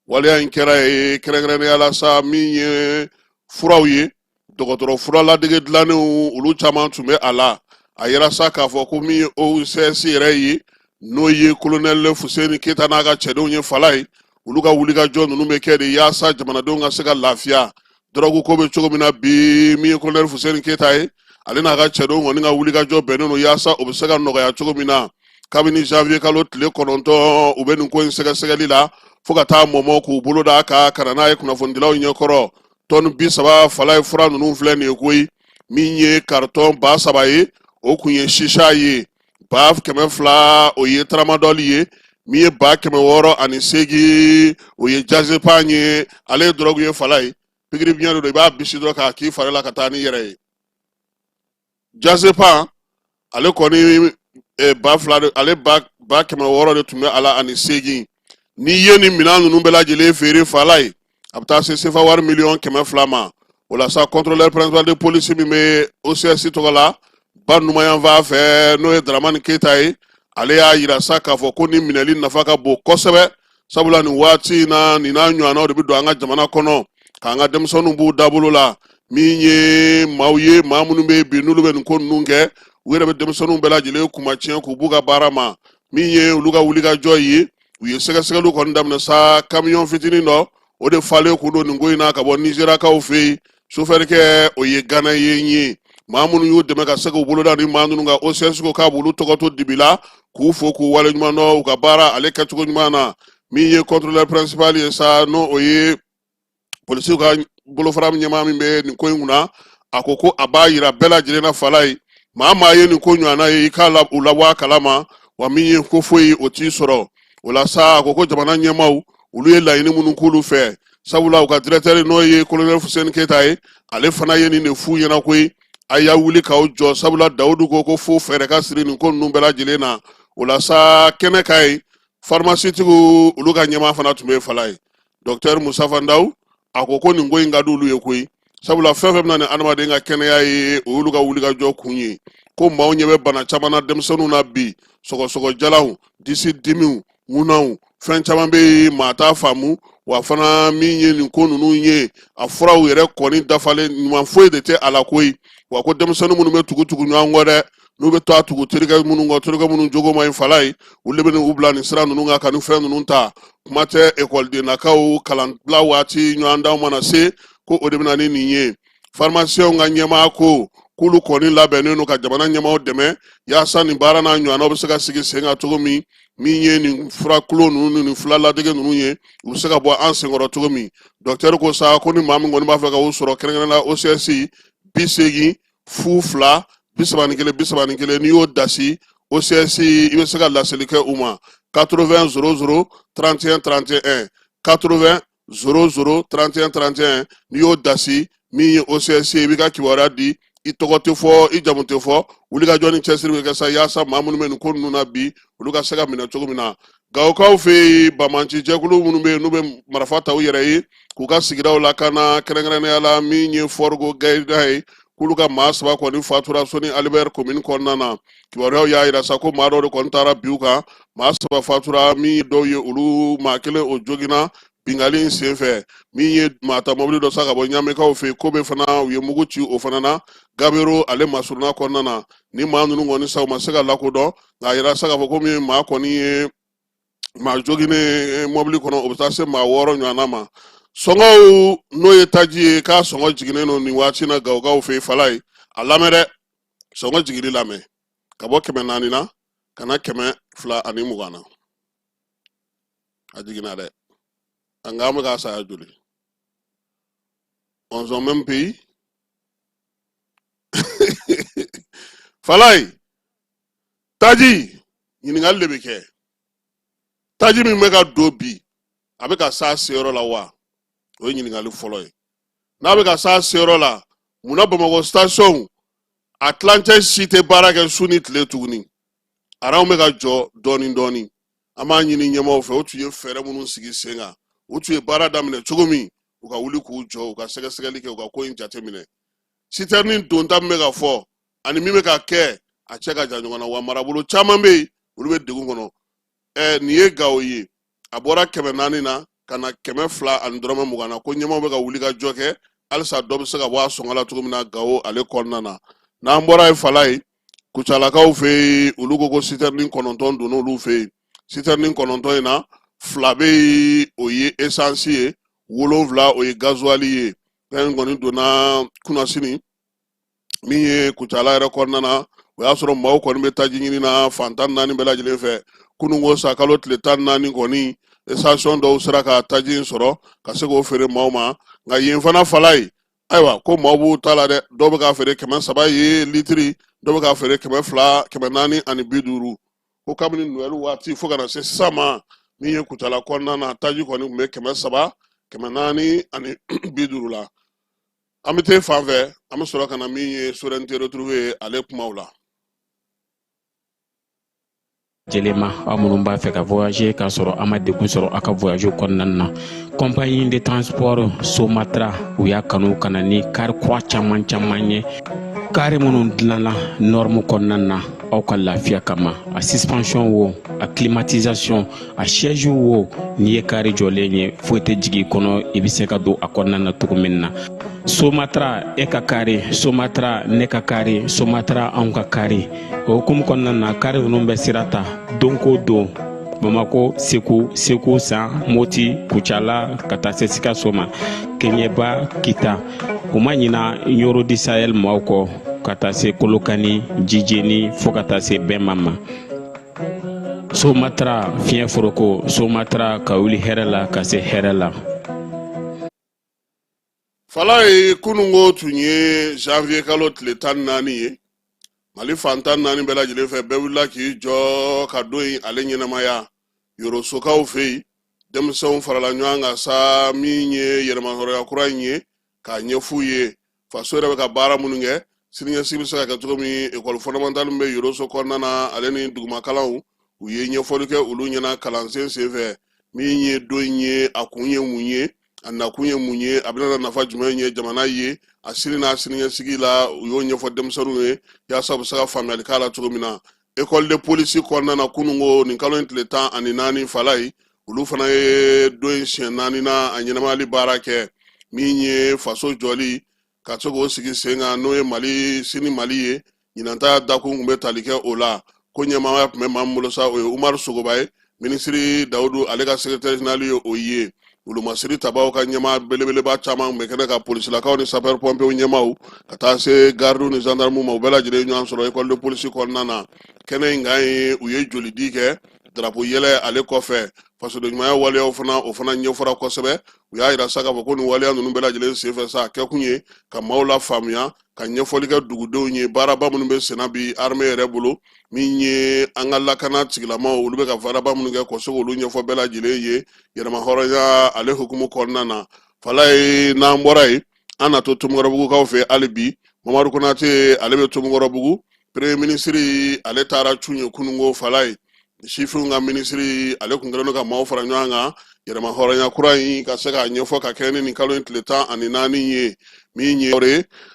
Waleya in kɛra ye kɛrɛnkɛrɛnnenya la sa, min ye furaw ye, dɔgɔtɔrɔ fura ladege dilannenw, olu caman tun bɛ a la. A yira sa k'a fɔ ko min ye OCS yɛrɛ ye, n'o ye kolonɛli Fuseni Keyita n'a ka cɛdenw ye fala ye, olu ka wulikajɔ ninnu bɛ kɛ de yaasa jamanadenw ka se ka lafiya. Dɔrɔgu ko bɛ cogo min na bi, min ye kolonɛli Fuseni Keyita ye, ale n'a ka cɛdenw kɔni ka wulikajɔ bɛnnen don yaasa o bɛ se ka nɔgɔya cogo min na. Kabini janvier kalo tile 9, u bɛ nin ko in sɛgɛsɛgɛli la fo ka taa mɔmɔ k'u bolo d'a kan ka na n'a ye kunnafonidilaw ɲɛkɔrɔ. Tɔni 30 fala ye, fura ninnu filɛ nin ye koyi. Min ye karitɔn 3000 ye, o kun ye sisa ye, 200,000, o ye tramadɔli ye, min ye 608,000, o ye jazepan ye. Ale ye dɔrɔgu ye fala ye, pikiri biɲɛ de don, i b'a bisi dɔrɔn k'a k'i fari la ka taa n'i yɛrɛ ye. Jazepan ale kɔni 2000 de, ale 600,000 de tun bɛ a la ani seegin. N'i ye nin minɛn ninnu bɛɛ lajɛlen feere fala ye, a bɛ taa se sefa wari 200,000,000 ma. O la sa, contrôleur principal de police min bɛ OCS tɔgɔ la ba numanyanfan fɛ, n'o ye Daramani Keyita ye, ale y'a yira sa k'a fɔ ko nin minɛli nafa ka bon kosɛbɛ, sabula nin waati in na, nin n'a ɲɔgɔnnaw de bɛ don an ka jamana kɔnɔ k'an ka denmisɛnninw b'u dabolo la. Min ye maaw ye, maa minnu bɛ bi n'olu bɛ nin ko ninnu kɛ, u yɛrɛ bɛ denmisɛnninw bɛɛ lajɛlen kunmatiɲɛ k'u b'u ka baara ma. Min ye olu ka wulikajɔ ye, u ye sɛgɛsɛgɛliw kɔni daminɛ sa. Kamiyɔn fitinin dɔ, o de falen kun don nin ko in na ka bɔ Nizeriyakaw fɛ yen. Sofɛrikɛ, o ye Gana ye. Ye maa minnu y'u dɛmɛ ka se k'u bolo da ni maa ninnu kan, OCS ko k'a b'olu tɔgɔ to dibi la k'u fo k'u waleɲuman dɔn u ka baara ale kɛcogo ɲuman na. Min ye contrôleur principal ye sa, n'o o ye polisiw ka bolofara ɲɛmaa min bɛ nin ko in kunna, a ko ko a b'a yira bɛɛ lajɛlen na fala ye, Maa maa ye nin ko ɲɔgɔnna ye, i k'a la u labɔ a kalama, wa min ye ko foyi o t'i sɔrɔ. O la sa, a ko ko jamana ɲɛmaaw, olu ye laɲini minnu k'olu fɛ, sabula u ka directeur, n'o ye colonel Fuseni Keyita ye, ale fana ye nin de f'u ɲɛna koyi: a y'a wuli k'aw jɔ, sabula Dawudu ko ko fo fɛɛrɛ ka siri nin ko ninnu bɛɛ lajɛlen na. O la sa, kɛnɛ kan yen, farimasitigiw olu ka ɲɛmaa fana tun bɛ Falaye, docteur Mustafa Ndaw, a ko ko nin ko in ka di olu ye koyi, sabula fɛn fɛn bɛ na ni adamaden ka kɛnɛya ye, o y'olu ka wulikajɔ kun ye. Ko maaw ɲɛ bɛ bana caman na denmisɛnninw na bi, sɔgɔsɔgɔjalanw, disi dimiw, ŋunaw, fɛn caman bɛ yen, maa t'a faamu. Wa fana min ye nin ko ninnu ye, a furaw yɛrɛ kɔni dafalen ɲuman foyi de tɛ a la koyi. Wa ko denmisɛnnin minnu bɛ tugu tugu ɲɔgɔn kɔ dɛ, n'u bɛ taa tugu terikɛ minnu kɔ, terikɛ minnu jogo man ɲi, Falaye, olu de bɛ u bila nin sira ninnu kan ka nin fɛn ninnu ta. Kuma tɛ ekɔlidennakaw, kalanbila waati ɲɔgɔndanw mana se, ko o de bɛ na ni nin ye. Pharmaciens ka ɲɛmaa ko k'olu kɔni labɛnnen don ka jamana ɲɛmaaw dɛmɛ yaasa nin baara n'a ɲɔgɔnnaw bɛ se ka sigi sen kan cogo min, min ye nin furakulo ninnu ni nin fura ladege ninnu ye, u bɛ se ka bɔ an senkɔrɔ cogo min. Docteur ko sa ko ni maa min kɔni b'a fɛ ka u sɔrɔ, kɛrɛnkɛrɛnnenya la OCS, 80 02 31 31, n'i y'o dasi OCS, i bɛ se ka laseli kɛ u ma 80 00 31 31, 80 00 31 31. N'i y'o dasi min ye OCS ye, i b'i ka kibaruya di, i tɔgɔ tɛ fɔ, i jamu tɛ fɔ. Wulikajɔ ni cɛsiri bɛ kɛ sa yaasa maa minnu bɛ nin ko ninnu na bi, olu ka se ka minɛ cogo min na. Gawokaw fɛ yen, banbaanci jɛkulu minnu bɛ yen, n'u bɛ marifa ta u yɛrɛ ye k'u ka sigidaw lakana, kɛrɛnkɛrɛnnenya la min ye Fɔrigo Gayida ye, k'olu ka maa saba kɔni fatura Soni Alibɛri komini kɔnɔna na. Kibaruyaw y'a yira sa ko maa dɔw de kɔni taara bin u kan, maa saba fatura, min ye dɔw ye, olu maa kelen o joginna binkanni in senfɛ. Min ye maa ta mɔbili dɔ sa ka bɔ ɲamekaw fɛ yen, ko bɛ fana u ye mugu ci o fana na Gabero ale masurunna kɔnɔna na. Ni maa ninnu kɔni sa, u ma se ka lakodɔn, nka a yira sa k'a fɔ ko min maa kɔni ye maa joginnen mɔbili kɔnɔ, o bɛ taa se maa wɔɔrɔ ɲɔgɔnna ma. Sɔngɔw, n'o ye taji ye, k'a sɔngɔ jiginnen don nin waati na Gawokaw fɛ yen. Falaye, a lamɛn dɛ, sɔngɔ jiginni lamɛn, ka bɔ 400 na ka na 220 na, a jiginna dɛ. Nka an bɛ k'a saya joli? On son même pays. Falaye, taji ɲininkali de bɛ kɛ: taji min bɛ ka don bi, a bɛ ka s'a seyɔrɔ la wa? O ye ɲininkali fɔlɔ ye. N'a bɛ ka s'a seyɔrɔ la, munna Bamakɔ station a tilancɛ si tɛ baara kɛ su ni tile tuguni? Aranw bɛ ka jɔ dɔɔni dɔɔni. An b'a ɲini ɲɛmaaw fɛ, u tun ye fɛɛrɛ minnu sigi sen kan, u tun ye baara daminɛ cogo min, u ka wuli k'u jɔ, u ka sɛgɛsɛgɛli kɛ, u ka ko in jateminɛ. Sitɛrini donta min bɛ ka fɔ ani min bɛ ka kɛ, a cɛ ka jan ɲɔgɔn na. Wa marabolo caman bɛ yen, olu bɛ degun kɔnɔ. Nin ye Gawo ye, a bɔra 400 na ka na 220 na. Ko ɲɛmaaw bɛ ka wuli ka jɔ kɛ halisa dɔ bɛ se ka bɔ a sɔngɔ la cogo min na Gawo ale kɔnɔna na. N'an bɔra yen, Falaye, Kucalakaw fɛ yen, olu ko ko sitɛrini 9 donna olu fɛ yen. Sitɛrini 9 in na, fila bɛ yen, o ye esansi ye, 7 o ye gazuwali ye. Fɛn kɔni donna kunasini min ye Kucala yɛrɛ kɔnɔna na, o y'a sɔrɔ maaw kɔni bɛ taji ɲini na fan 14 bɛɛ lajɛlen fɛ. Kununko sa kalo tile 14 kɔni, station dɔw sera ka taji in sɔrɔ ka se k'o feere maaw ma. Nka yen fana, Falaye, ayiwa, ko maaw b'u ta la dɛ. Dɔw bɛ k'a feere 300 ye litiri, dɔw bɛ k'a feere 200, 450. Ko kabini Noël waati fo ka na se sisan ma, min ye Kucala kɔnɔna na, taji kɔni tun bɛ 300, 450 la. An bɛ taa fan fɛ, an bɛ sɔrɔ ka na min ye souveraineté retrouvée ale kumaw la. Jɛlɛma, aw minnu b'a fɛ ka voyager k'a sɔrɔ a ma degun sɔrɔ aw ka voyage kɔnɔna na, compagnie de transport Somatra, u y'a kanu ka na ni kari kura caman caman ye, kari minnu dilanna norme kɔnɔna na aw ka lafiya kama. A suspension wo, a climatisation, a siège wo, n'i ye kari jɔlen ye, foyi tɛ jigin i kɔnɔ, i bɛ se ka don a kɔnɔna na cogo min na. Somatra, e ka kari, Somatra, ne ka kari, Somatra, anw ka kari. O hukumu kɔnɔna na, kari ninnu bɛ sira ta don ko don Bamako, Segu, Segu San, Moti, Kucala, ka taa se Sikaso ma, Keɲeba, Kita. U ma ɲina Ɲoro du Sahel maaw kɔ, ka taa se Kolokani, Jijeni, fo ka taa se Bɛma ma. Somatra, fiɲɛ foroko, Somatra, ka wuli hɛrɛ la ka se hɛrɛ la. Falaye, kununko tun ye janvier kalo tile 14 ye. Mali fan 14 bɛɛ lajɛlen fɛ, bɛɛ wulila k'i jɔ ka don in ale ɲɛnamaya. Yorosokaw fɛ yen, denmisɛnw farala ɲɔgɔn kan sa, min ye yɛrɛmahɔrɔnya kura in ye, k'a ɲɛf'u ye faso yɛrɛ bɛ ka baara minnu kɛ, siniɲɛsigi bɛ se ka kɛ cogo min. Ekɔli fɔndamantali min bɛ Yoroso kɔnɔna na, ale ni dugumakalanw, u ye ɲɛfɔli kɛ olu ɲɛna kalansen senfɛ, min ye don in ye, a kun ye mun ye, a nakun ye mun ye, a bɛna nafa jumɛn ye jamana ye a sini n'a siniɲɛsigi la. U y'o ɲɛfɔ denmisɛnninw ye yaasa u bɛ se ka faamuyali k'a la cogo min na. École de police kɔnɔna na, kununko nin kalo in tile 14, Falayi, olu fana ye don in siɲɛ naaninan a ɲɛnamayali baara kɛ, min ye faso jɔli ka se k'o sigi sen kan, n'o ye Mali sini Mali ye. Ɲinan ta dakun tun bɛ tali kɛ o la. Ko ɲɛmaaya tun bɛ maa min bolo sa, o ye Umaru Sogoba ye, minisiri Dawudu ale ka secrétaire général ye. O ye wolomasiri tabaw ka ɲɛmaa belebeleba caman tun bɛ kɛnɛ kan, polisilakaw ni sapeur pompiers ɲɛmaaw, ka taa se gardiw ni gendarmew ma. U bɛɛ lajɛlen ɲɔgɔn sɔrɔ école de police kɔnɔna na. Kɛnɛ in kan ye, u ye jolidi kɛ drapeau yɛlɛ ale kɔfɛ. Fasoden ɲumanya waleyaw fana, o fana ɲɛfɔra kosɛbɛ. U y'a yira sa k'a fɔ ko nin waleya ninnu bɛɛ lajɛlen senfɛ sa, a kɛkun ye ka maaw lafaamuya, ka ɲɛfɔli kɛ dugudenw ye baaraba minnu bɛ senna bi armée yɛrɛ bolo, min ye an ka lakana tigilamaw, olu bɛ ka baaraba minnu kɛ, ka se k'olu ɲɛfɔ bɛɛ lajɛlen ye yɛrɛmahɔrɔnya ale hukumu kɔnɔna na. Falaye, n'an bɔra yen, an na to Tomikɔrɔbugukaw fɛ hali bi. Mamadu Konate, ale bɛ Tomikɔrɔbugu. Premier ministre, ale taara cun ye kununko. Falaye, sifinw ka minisiri, ale kun kɛlen don ka maaw fara ɲɔgɔn kan yɛrɛmahɔrɔnya kura in ka se k'a ɲɛfɔ ka kɛɲɛ ni nin kalo in tile 14 ye. Min ye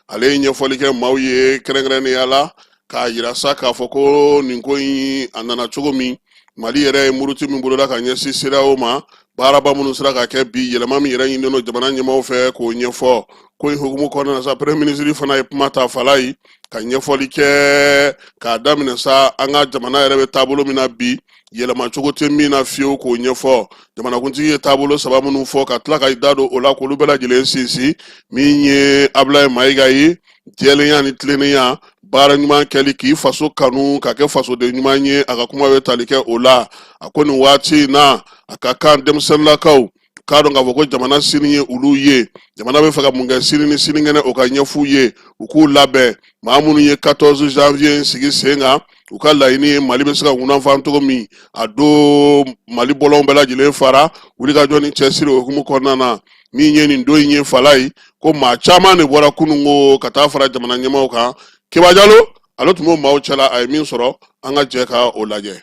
ale ye ɲɛfɔli kɛ maaw ye kɛrɛnkɛrɛnnenya la, k'a yira sa k'a fɔ ko nin ko in a nana cogo min, Mali yɛrɛ ye muruti min boloda ka ɲɛsin CEDEAO ma, baaraba minnu sera ka kɛ bi, yɛlɛma min yɛrɛ ɲininen don jamana ɲɛmaaw fɛ, k'o ɲɛfɔ. Ko in hukumu kɔnɔna na sa, premier ministre fana ye kuma ta, Falayi, ka ɲɛfɔli kɛ k'a daminɛ sa an ka jamana yɛrɛ bɛ taabolo min na bi, yɛlɛma cogo tɛ min na fiyewu, k'o ɲɛfɔ. Jamanakuntigi ye taabolo saba minnu fɔ, ka tila ka da don o la k'olu bɛɛ lajɛlen sinsin, min ye Abulayi Mayiga ye, jɛlenya ni tilennenya, baara ɲuman kɛli, k'i faso kanu, ka kɛ fasoden ɲuman ye, a ka kuma bɛ tali kɛ o la. A ko nin waati in na, a ka kan denmisɛnninlakaw k'a dɔn k'a fɔ ko jamana sini ye olu ye. Jamana bɛ fɛ ka mun kɛ sini ni sinikɛnɛ, o ka ɲɛf'u ye, u k'u labɛn. Maa minnu ye 14 janvier sigi sen kan, u ka laɲini ye Mali bɛ se ka ŋunanfan cogo min. A don Mali bɔlɔnw bɛɛ lajɛlen fara wulikajɔ ni cɛsiri o hukumu kɔnɔna na. Min ye nin don in ye, Falayi, ko maa caman de bɔra kununko ka taa fara jamana ɲɛmaaw kan. Keba Jalo, ale tun b'o maaw cɛla. A ye min sɔrɔ, an ka jɛ ka o lajɛ.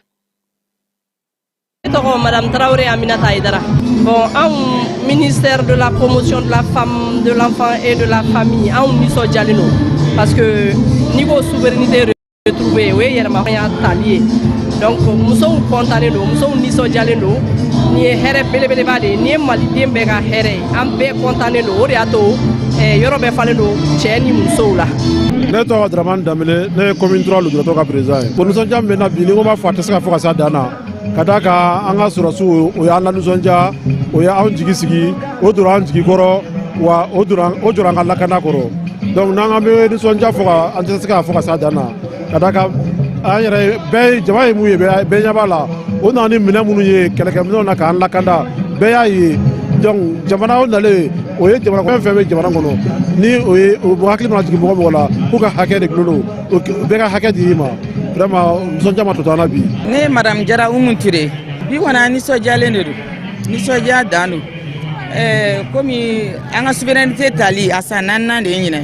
Ne tɔgɔ Madame Traoré Aminata Aïdara. Bon, anw ministère de la promotion de la femme, de l'enfant et de la famille, anw nisɔndiyalen don parce que n'i ko souveraineté retrouvée, o ye yɛrɛmahɔrɔnya tali ye. Donc musow kɔntannen don, musow nisɔndiyalen don. Nin ye hɛrɛ belebeleba de ye, nin ye maliden bɛɛ ka hɛrɛ ye. An bɛɛ kɔntannen don, o de y'a to yɔrɔ bɛɛ falen don cɛ ni musow la. Ne tɔgɔ Dramane Danbele, ne ye commune 3 lujuratɔ ka président ye. O nisɔndiya min bɛ n na bi, ni ko b'a fɔ, a tɛ se ka fɔ ka s'a dan na, ka d'a kan an ka sɔrɔsiw, o y'an lanisɔndiya, o y'anw jigi sigi, o donna an jigi kɔrɔ, wa o donna o jɔra an ka lakana kɔrɔ. Donc n'an k'an bɛ nisɔndiya fɔ ka, an tɛ se k'a fɔ ka s'a dan na, ka d'a kan an yɛrɛ bɛɛ, jama ye mun ye, bɛɛ ɲɛ b'a la. O nana ni minɛn minnu ye, kɛlɛkɛminɛnw na k'an lakanda, bɛɛ y'a ye. Donc jamana o nalen, o ye jamana fɛn fɛn bɛ jamana kɔnɔ, ni o ye o hakili mana jigin mɔgɔ mɔgɔ la k'u ka hakɛ de gulonnen don, bɛɛ ka hakɛ di i ma. Vraiment, nisɔndiya ma tɔ to an na bi. Ne ye Madame Jara Umu Ture. Bi kɔni, an nisɔndiyalen de don, nisɔndiya dan don. Komi an ka souveraineté tali a san naaninan de ye ɲinɛ,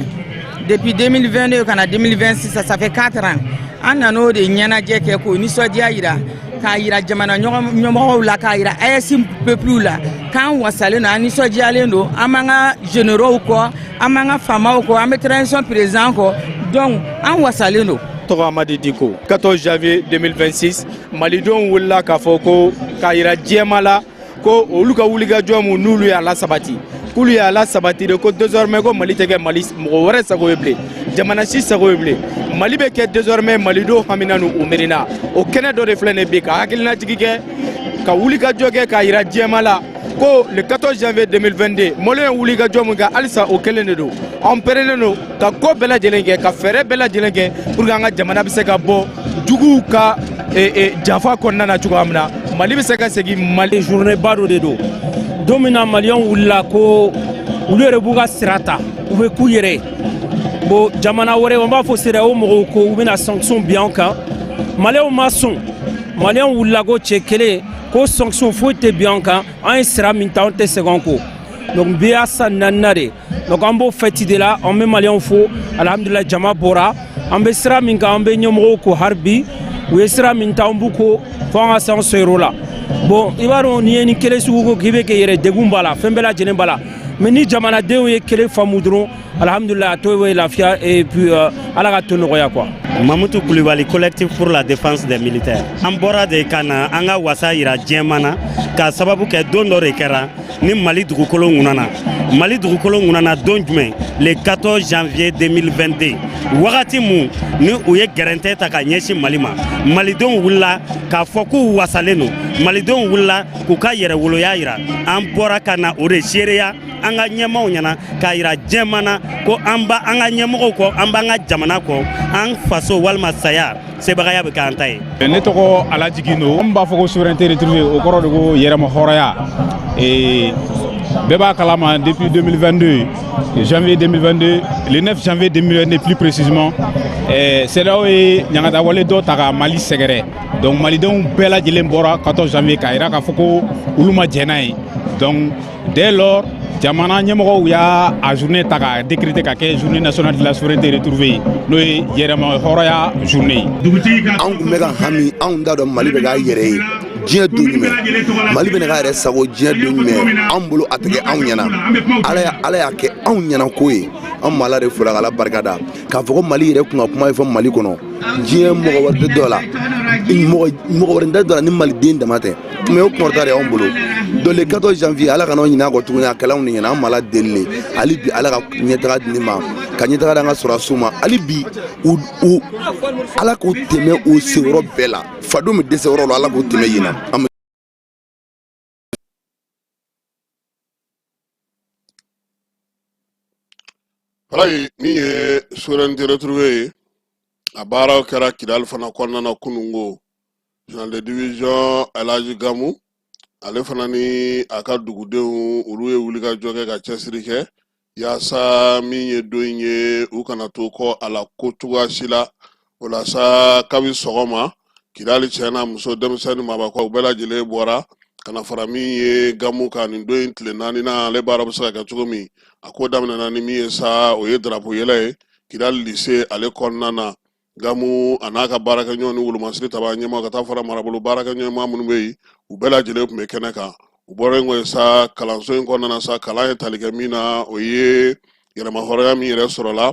depuis 2022 ka na 2026, ça fait 4 ans. An nan'o de ɲɛnajɛ kɛ k'o nisɔndiya yira, k'a yira jamana ɲɛmɔgɔw la, k'a yira AES peuple la k'an wasalen don, an nisɔndiyalen don. An b'an ka généraux kɔ, an b'an ka faamaw kɔ, an bɛ transition président kɔ, donc an wasalen don. Tɔgɔ Amadi Diko. 14 janvier 2026, malidenw wulila k'a fɔ ko k'a yira diɲɛma la ko olu ka wulikajɔ mun n'olu y'a lasabati, k'olu y'a lasabati de, ko désormais ko Mali tɛ kɛ Mali mɔgɔ wɛrɛ sago ye bilen, jamana si sago ye bilen. Mali bɛ kɛ désormais malidenw hamina n'u miirina. O kɛnɛ dɔ de filɛ nin bi, ka hakilinajigi kɛ, ka wulikajɔ kɛ, k'a yira diɲɛma la ko le 14 janvier 2022, maliyɛn ye wulikajɔ mun kɛ, halisa o kelen de don. Anw pɛrɛnnen don ka ko bɛɛ lajɛlen kɛ, ka fɛɛrɛ bɛɛ lajɛlen kɛ pour que an ka jamana bɛ se ka bɔ juguw ka janfa kɔnɔna na cogoya min na, Mali bɛ se ka segin Mali. Journée ba dɔ de don, don min na maliyɛnw wulila ko olu yɛrɛ b'u ka sira ta, u bɛ k'u yɛrɛ ye. Bon, jamana wɛrɛ, an b'a fɔ CEDEAO mɔgɔw ko u bɛna sanction bin an kan, Maliyɛnw ma sɔn. Maliyɛnw wulila ko cɛ kelen ko sanction foyi tɛ bin an kan, an ye sira min ta, an tɛ segin an kɔ. Donc bi y'a san naaninan de, donc an b'o fête de la. An bɛ Maliyɛnw fo, alhamdulilayi, jama bɔra. An bɛ sira min kan, an bɛ ɲɛmɔgɔw ko hali bi u ye sira min ta, an b'u ko fo an ka se an seyɔrɔ la. Bon, i b'a dɔn, n'i ye ni kelen sugu ko k'i bɛ kɛ yɛrɛ, degun b'a la, fɛn bɛɛ lajɛlen b'a la. Mais ni jamanadenw ye kelen faamu dɔrɔn, alhamdulilayi, a tɔ ye lafiya et puis Ala ka to nɔgɔya quoi. Mamutu Kulibali, collectif pour la défense des militaires. An bɔra de ka na an ka wasa yira diɲɛma na, k'a sababu kɛ don dɔ de kɛra ni Mali dugukolo ŋunana. Mali dugukolo ŋunana don jumɛn? Le 14 janvier 2022, wagati mun ni u ye gɛrɛntɛ ta ka ɲɛsin Mali ma, malidenw wulila k'a fɔ k'u wasalen don, malidenw wulila k'u ka yɛrɛwoloya yira. An bɔra ka na o de seereya an ka ɲɛmaaw ɲɛna, k'a yira diɲɛma na ko an b'a an ka ɲɛmɔgɔw kɔ, an b'an ka jamana kɔ, an faso walima saya, sebagaya bɛ k'an ta ye. Ne tɔgɔ Alaji Gindo. An b'a fɔ ko souveraineté retrouvée, o kɔrɔ de ko yɛrɛma hɔrɔnya. Bɛɛ b'a kalama, depuis 2022, janvier 2022, le 9 janvier 2022 plus précisément, CEDEAO ye ɲangata wale dɔ ta ka Mali sɛgɛrɛ. Donc malidenw bɛɛ lajɛlen bɔra 14 janvier k'a yira k'a fɔ ko olu ma jɛn n'a ye. Donc dès lors, jamana ɲɛmɔgɔw y'a a journée ta k'a décréter ka kɛ journée nationale de la souveraineté retrouvée, n'o ye yɛrɛma hɔrɔnya journée ye. Anw tun bɛ ka hami, anw t'a dɔn Mali bɛ k'a yɛrɛ ye diɲɛ don jumɛn, Mali bɛ k'a yɛrɛ sago diɲɛ don jumɛn. Anw bolo, a tɛ kɛ anw ɲɛna. Ala y'a kɛ anw ɲɛna ko ye. An ma Ala de fo la, k'Ala barika da, k'a fɔ ko Mali yɛrɛ kun ka kuma ye fɔ Mali kɔnɔ, diɲɛ mɔgɔ wɛrɛ tɛ dɔ la, mɔgɔ wɛrɛ tɛ dɔ la ni maliden dama tɛ. Mais o kunkɔrɔta de y'anw bolo. Donc le 14 janvier, Ala kana ɲinɛ a kɔ tuguni, a kɛla anw de ɲɛna. An ma Ala deli de hali bi, Ala ka ɲɛtaga di ne ma, ka ɲɛtaga di an ka sɔrɔdasiw ma. Hali bi u Ala k'u tɛmɛ u senyɔrɔ bɛɛ la, fadenw bɛ dɛsɛ yɔrɔ la, Ala k'u tɛmɛ yen na. An Alayi, min ye souveraineté retrouvée ye, a baaraw kɛra Kidali fana kɔnɔna na kunungo. Général de division Elhaji Gamu, ale fana ni a ka dugudenw, olu ye wulikajɔ kɛ ka cɛsiri kɛ yaasa min ye don in ye, u kana to kɔ a la ko cogoya si la. O la sa, kabi sɔgɔma, Kidali cɛ n'a muso, denmisɛnnin, maabakɔrɔ, u bɛɛ lajɛlen bɔra ka na fara min ye Gamu kan nin don in tile naani na. Ale baara bɛ se ka kɛ cogo min, a ko daminɛna ni min ye sa, o ye darapo yɛlɛ ye Kidali lycée ale kɔnɔna na. Gamu a n'a ka baarakɛɲɔgɔn ni wolomasiri taba ɲɛmaa, ka taa fara marabolo baarakɛɲɔgɔn minnu bɛ yen, u bɛɛ lajɛlen tun bɛ kɛnɛ kan. U bɔra yen kɔni sa, kalanso in kɔnɔna na sa, kalan ye tali kɛ min na, o ye yɛrɛmahɔrɔnya min yɛrɛ sɔrɔla,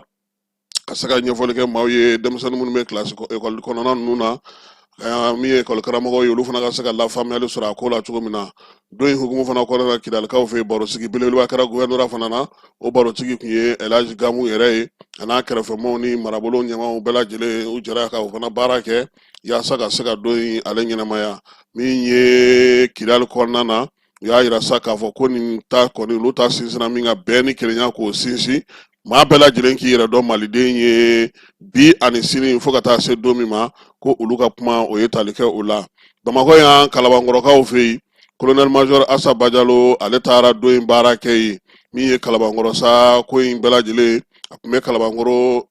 ka se ka ɲɛfɔli kɛ maaw ye, denmisɛnnin minnu bɛ kilasi ekɔli kɔnɔna ninnu na, min ye ekɔli karamɔgɔw ye, olu fana ka se ka lafaamuyali sɔrɔ a ko la cogo min na. Don in hukumu fana kɔnɔna na, Kidalikaw fɛ yen, barosigi belebeleba kɛra gouvernorat fana na. O barotigi tun ye Elhaji Gamu yɛrɛ ye, a n'a kɛrɛfɛmaaw ni marabolo ɲɛmaaw bɛɛ lajɛlen, u jɛra ka o fana baara kɛ yaasa ka se ka don in ale ɲɛnamaya. Min ye Kidali kɔnɔna na, u y'a yira sa k'a fɔ ko nin ta kɔni, olu ta sinsinna min kan, bɛn ni kelenya k'o sinsin, maa bɛɛ lajɛlen k'i yɛrɛ dɔn maliden ye bi ani sini, fo ka taa se don min ma ko olu ka kuma, o ye tali kɛ o la. Bamakɔ yan, Kalabankɔrɔkaw fɛ yen, colonel major Asa Bajalo, ale taara don in baara kɛ yen. Min ye Kalabankɔrɔ sa, ko in bɛɛ lajɛlen a tun bɛ Kalabankɔrɔ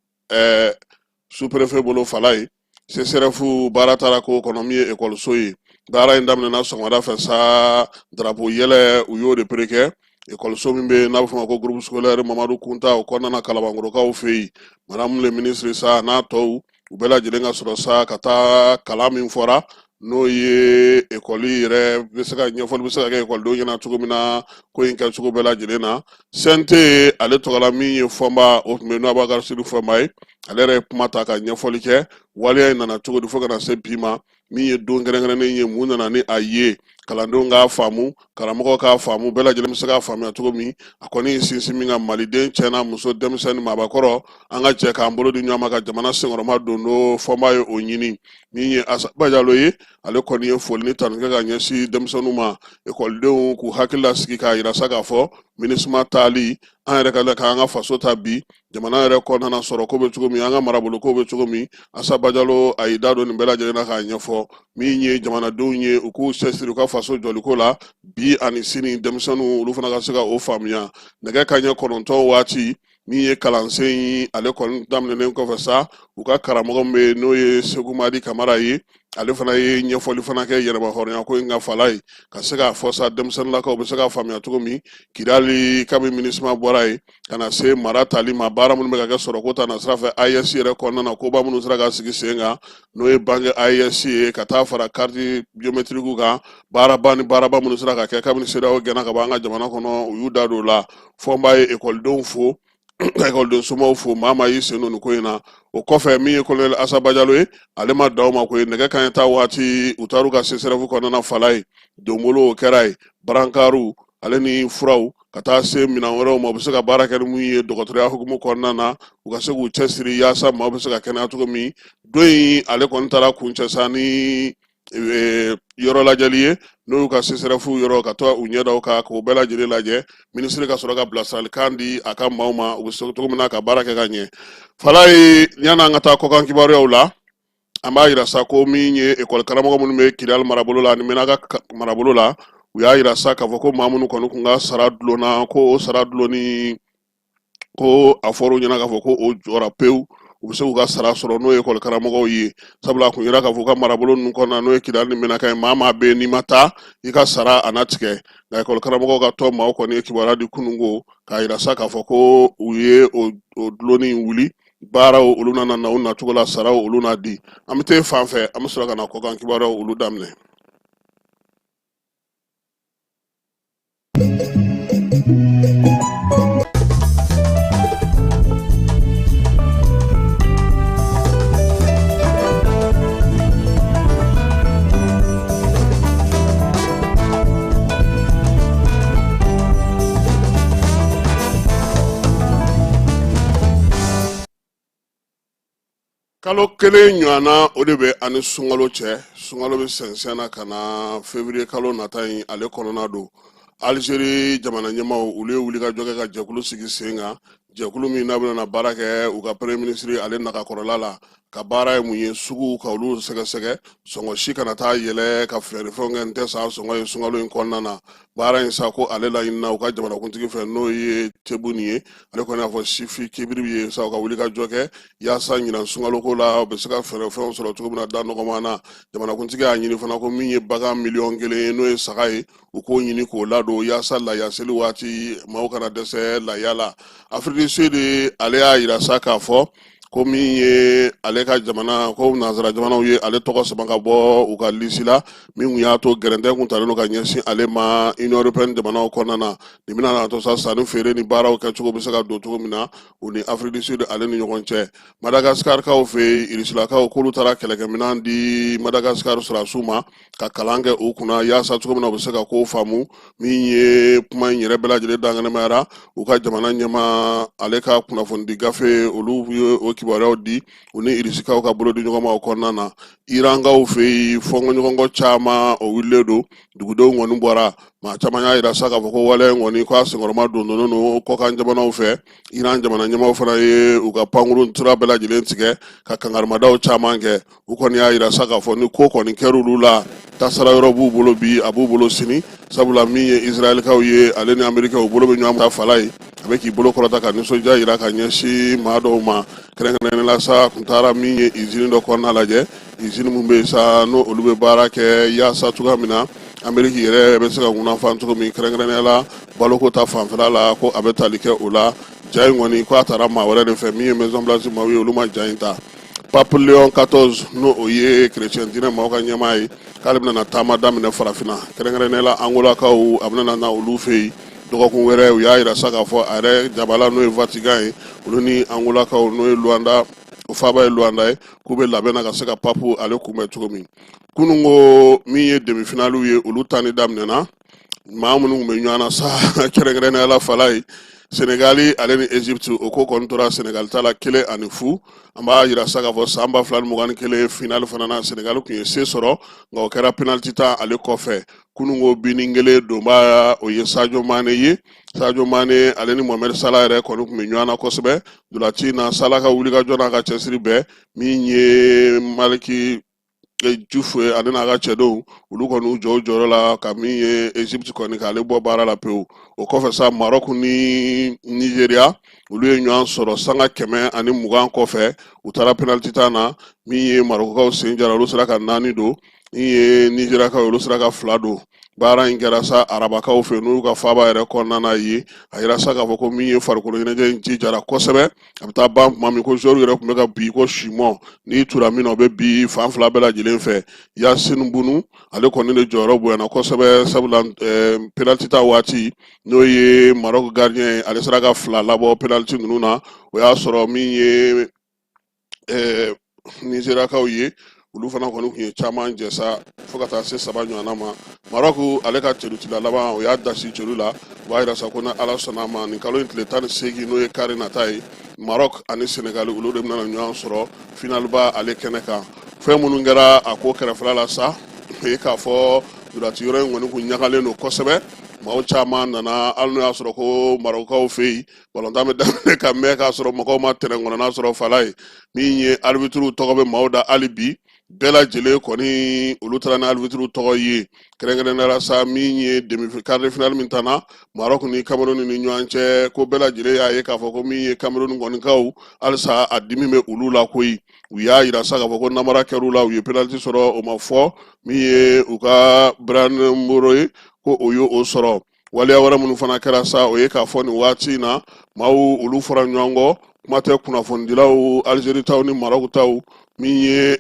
sous-préfet bolo fala ye. CSRéf baara taara k'o kɔnɔ, min ye ekɔliso ye. Baara in daminɛna sɔgɔmada fɛ sa, darapo yɛlɛ, u y'o de pere kɛ ekɔliso min bɛ yen n'a bɛ f'o ma ko groupe scolaire Mamadu Kunta, o kɔnɔna na, Kalabankɔrɔkaw fɛ yen. Madame le ministre sa n'a tɔw, u bɛɛ lajɛlen ka sɔrɔ sa ka taa kalan min fɔra, n'o ye ekɔli yɛrɛ bɛ se ka ɲɛfɔli bɛ se ka kɛ ekɔlidenw ɲɛna cogo min na, ko in kɛcogo bɛɛ lajɛlen na. CNT ale tɔgɔla min ye Fɔnba, o tun bɛ n'o Abubakar Sidiku Fɔnba ye, ale yɛrɛ ye kuma ta ka ɲɛfɔli kɛ waleya in nana cogo di fo ka na se bi ma, min ye don kɛrɛnkɛrɛnnen ye, mun nana ni a ye, kalandenw k'a faamu, karamɔgɔw k'a faamu, bɛɛ lajɛlen bɛ se k'a faamuya cogo min. A kɔni ye sinsin min kan, maliden cɛ n'a muso, denmisɛnnin, maabakɔrɔ, an ka jɛ k'an bolo di ɲɔgɔn ma ka jamana senkɔrɔma don n'o Fɔnba ye o ɲini. Min ye Asa Bajalo ye, ale kɔni ye foli ni tanu kɛ ka ɲɛsin denmisɛnninw ma, ekɔlidenw, k'u hakili lasigi k'a yira sa k'a fɔ MINUSMA taali, an yɛrɛ ka k'an ka faso ta bi, jamana yɛrɛ kɔnɔna na sɔrɔ ko bɛ cogo min, an ka marabolo ko bɛ cogo min. Asa Bajalo a y'i da don nin bɛɛ lajɛlen na k'a ɲɛfɔ. Min ye jamanadenw ye, u k'u cɛsiri u ka faso jɔliko la bi ani sini, denmisɛnninw olu fana ka se ka o faamuya. Nɛgɛ kanɲɛ 9 waati Min ye kalansen ye, ale kɔni daminɛnen kɔfɛ sa, u ka karamɔgɔ min bɛ yen, n'o ye Segu Madi Kamara ye, ale fana ye ɲɛfɔli fana kɛ yɛrɛmahɔrɔnya ko in ka fala ye, ka se k'a fɔ sa denmisɛnninlakaw bɛ se k'a faamuya cogo min. Kidali, kabi MINUSMA bɔra yen ka na se mara tali ma, baara minnu bɛ ka kɛ sɔrɔko ta nasira fɛ AES yɛrɛ kɔnɔna na, koba minnu sera ka sigi sen kan, n'o ye banque AES ye, ka taa fara carte biométrique kan, baaraba ni baaraba minnu sera ka kɛ kabini CEDEAO gɛnna ka bɔ an ka jamana kɔnɔ, u y'u da don o la. Fɔnba ye ekɔlidenw fo, ka ekɔliden somaw fo, maa maa y'i sen don nin ko in na. O kɔfɛ, min ye kolonɛli Asa Bajalo ye, ale ma dan o ma koyi. Nɛgɛ kanɲɛ 10 waati, u taar'u ka CSRéf kɔnɔna fala ye, donbolo o kɛra yen, barankariw ale ni furaw, ka taa se minɛn wɛrɛw ma, u bɛ se ka baara kɛ ni mun ye dɔgɔtɔrɔya hukumu kɔnɔna na, u ka se k'u cɛsiri yaasa maaw bɛ se ka kɛnɛya cogo min. Don in ale kɔni taara kuncɛ sa ni yɔrɔ lajɛli ye, n'o y'u ka CSRéf yɔrɔ, ka to u ɲɛ da o kan k'o bɛɛ lajɛlen lajɛ. Minisiri ka sɔrɔ ka bilasiralikan di a ka maaw ma, u bɛ se cogo min na ka baara kɛ ka ɲɛ. Falaye, yan'an ka taa kɔkan kibaruyaw la, an b'a yira sa ko min ye ekɔli karamɔgɔ minnu bɛ Kidali marabolo la ani Menaka marabolo la, u y'a yira sa k'a fɔ ko maa minnu kɔni kun ka sara dulonna, ko o sara dulonni, ko a fɔra u ɲɛna k'a fɔ ko o jɔra pewu, u bɛ se k'u ka sara sɔrɔ, n'o ye ekɔli karamɔgɔw ye. Sabula a kun yira k'a fɔ u ka marabolo ninnu kɔnɔna, n'o ye Kidali ni Menaka ye, maa maa bɛ yen n'i ma taa, i ka sara a na tigɛ. Nka ekɔli karamɔgɔw ka tɔn maaw kɔni ye kibaruya di kununko k'a yira sa k'a fɔ ko u ye o dulonni in wuli, baaraw olu nana na u nacogo la, saraw olu na di. An bɛ taa fan fɛ, an bɛ sɔrɔ ka na kɔkan kibaruyaw olu daminɛ. Kalo kelen ɲɔgɔnna o de bɛ ani sunkalo cɛ. Sunkalo bɛ sɛnsɛn na ka na février kalo nata in ale kɔnɔna don. Algérie jamana ɲɛmaaw, olu ye wulikajɔ kɛ ka jɛkulu sigi sen kan, jɛkulu min n'a bɛna baara kɛ u ka premier ministre ale nagakɔrɔla la. Ka baara ye mun ye? Suguw ka olu sɛgɛsɛgɛ, sɔngɔ si kana taa yɛlɛ ka feerefɛnw kɛ n tɛ san sɔngɔ ye sunkalo in kɔnɔna na. Baara in sa, ko ale laɲinina u ka jamanakuntigi fɛ, n'o ye Tebboune ye. Ale kɔni y'a fɔ Sifi Kibiri ye sa, u ka wulikajɔ kɛ yaasa ɲinan sunkaloko la, u bɛ se ka feerefɛnw sɔrɔ cogo min na da nɔgɔman na. Jamanakuntigi y'a ɲini fana ko min ye bagan miliyɔn 1 ye, n'o ye saga ye, u k'o ɲini k'o ladon yaasa laya seli waati maaw kana dɛsɛ laya la. Afrique du Sud, ale y'a yira sa k'a fɔ ko min ye ale ka jamana, ko nansara jamanaw ye ale tɔgɔ sama ka bɔ u ka lisi la, min kun y'a to gɛrɛntɛ kun talen don ka ɲɛsin ale ma Union européenne jamanaw kɔnɔna na. Nin bɛna n'a to sa sanni feere ni baaraw kɛcogo bɛ se ka don cogo min na u ni Afrique du Sud ale ni ɲɔgɔn cɛ. Madagaskarkaw fɛ yen, Irisilakaw k'olu taara kɛlɛkɛminɛn di Madagasikar sɔrɔdasiw ma ka kalan kɛ u kunna yaasa cogo min na u bɛ se ka kow faamu. Min ye kuma in yɛrɛ bɛɛ lajɛlen dankɛnɛmayara, u ka jamana ɲɛmaa ale ka kunnafonidi gafe, olu ye o kibaruyaw di u ni irisikaw ka bolodi ɲɔgɔnmaw kɔnɔna na. Irankaw fɛ yen, fɔnkɔɲɔgɔnkɔ caman o wulilen don, dugudenw kɔni bɔra. Maa caman y'a yira sa k'a fɔ ko waleya in kɔni, k'a senkɔrɔma dondonnen don kɔkan jamanaw fɛ. Iran jamana ɲɛmaaw fana ye u ka pankurun sira bɛɛ lajɛlen tigɛ ka kangarimadaw caman kɛ. U kɔni y'a yira sa k'a fɔ ni ko kɔni kɛra olu la, tasara yɔrɔ b'u bolo bi, a b'u bolo sini, sabula min ye Israɛlikaw ye, ale ni Amerikaw, u bolo bɛ ɲɔgɔn ta. Fala ye, a bɛ k'i bolo kɔrɔta ka nisɔndiya yira ka ɲɛsin maa dɔw ma, kɛrɛnkɛrɛnnenya la sa, a kun taara min ye izini dɔ kɔnɔna lajɛ, izini min bɛ yen sa, n'o olu bɛ baara kɛ yaasa cogoya min na Ameriki yɛrɛ bɛ se ka ŋunafan cogo min, kɛrɛnkɛrɛnnenya la baloko ta fanfɛla la, ko a bɛ tali kɛ o la. Ja in kɔni, ko a taara maa wɛrɛ de fɛ, min ye Maison Blanche maaw ye, olu ma ja in ta. Pape Léon 14, n'o o ye chrétien diinɛ maaw ka ɲɛmaa ye, k'ale bɛna na taama daminɛ farafinna, kɛrɛnkɛrɛnnenya la Angolakaw, a bɛna na olu fɛ yen dɔgɔkun wɛrɛ. U y'a yira sa k'a fɔ a yɛrɛ jabala, n'o ye Vatican ye, olu ni Angolakaw, n'o ye Luanda, o faaba ye Luanda ye, k'u bɛ labɛn na ka se ka pape ale kunbɛn cogo min. Kunun ko min ye demi-finalew ye, olu tanni daminɛna. Maa minnu tun bɛ ɲɔgɔn na sa, kɛrɛnkɛrɛnnenya la fala ye, Senegali ale ni Egypte, o ko kɔni tora Senegali ta la 1-0. An b'a yira sa k'a fɔ san 2021 finale fana na, Senegali tun ye se sɔrɔ, nka o kɛra penalty ta ale kɔfɛ. Kunun ko bini kelen donba, o ye Sadio Mane ye. Sadio Mane ale ni Mohamed Salah yɛrɛ kɔni tun bɛ ɲɔgɔn na kosɛbɛ ntolanci na. Salah ka wulikajɔ n'a ka cɛsiri bɛɛ, min ye Maliki Diouf ye, ale n'a ka cɛdenw, olu kɔni y'u jɔ u jɔyɔrɔ la ka min ye Egypte kɔni k'ale bɔ baara la pewu. O kɔfɛ sa, Maroc ni Nigeria, olu ye ɲɔgɔn sɔrɔ sanga 120 kɔfɛ, u taara penalty tan na. Min ye Marokukaw sen jara, olu sera ka 4 don. Min ye Nigeriakaw, olu sera ka 2 don. Baara in kɛra sa arabakaw fɛ, n'u ka faaba yɛrɛ kɔnɔna na yen. A yira sa k'a fɔ ko min ye farikolo ɲɛnajɛ in jijara kosɛbɛ. A bɛ taa ban tuma min, ko joueur yɛrɛ tun bɛ ka bin ko simɔ n'i tura min na, o bɛ bin fan fila bɛɛ lajɛlen fɛ. Yasin Bunu, ale kɔni de jɔyɔrɔ bonyana kosɛbɛ, sabula penalty ta waati, n'o ye Maroc gardien ye, ale sera ka 2 labɔ penalty ninnu na. O y'a sɔrɔ min ye Nizeriyakaw ye, olu fana kɔni tun ye caman jɛ sa, fo ka taa se 3 ɲɔgɔnna ma. Maroc, ale ka celutila laban, o y'a dasi celu la. O b'a yira sa ko ni Ala sɔnna a ma, nin kalo in tile 18, n'o ye kari nata ye, Maroc ani Senegal, olu de bɛna ɲɔgɔn sɔrɔ finaliba ale kɛnɛ kan. Fɛn minnu kɛra a ko kɛrɛfɛla la sa, o ye k'a fɔ ntolaci yɔrɔ in kɔni kun ɲagalen don kosɛbɛ. Maaw caman nana, hali n'o y'a sɔrɔ ko Marokukaw fɛ yen, balontan bɛ daminɛ ka mɛn k'a sɔrɔ mɔgɔw ma tɛrɛn kɔnɔna sɔrɔ. Fala ye min ye, aribitiriw tɔgɔ bɛ maaw da hali bi. Bɛɛ lajɛlen kɔni, olu taara ni aribitiriw tɔgɔ ye. Kɛrɛnkɛrɛnnenya la sa, min ye demi quart de finale min tanna Maroc ni Cameroun ni ɲɔgɔn cɛ, ko bɛɛ lajɛlen y'a ye k'a fɔ ko min ye Cameroun kɔnikaw, halisa a dimi bɛ olu la koyi. U y'a yira sa k'a fɔ ko namara kɛr'u la, u ye penalty sɔrɔ, o ma fɔ. Min ye u ka Bryan Mboro ye, ko o ye o sɔrɔ. Waleya wɛrɛ minnu fana kɛra sa, o ye k'a fɔ nin waati in na, maaw olu fɔra ɲɔgɔn kɔ, kuma tɛ kunnafonidilaw, Alizeri taw ni Maroc taw. Min ye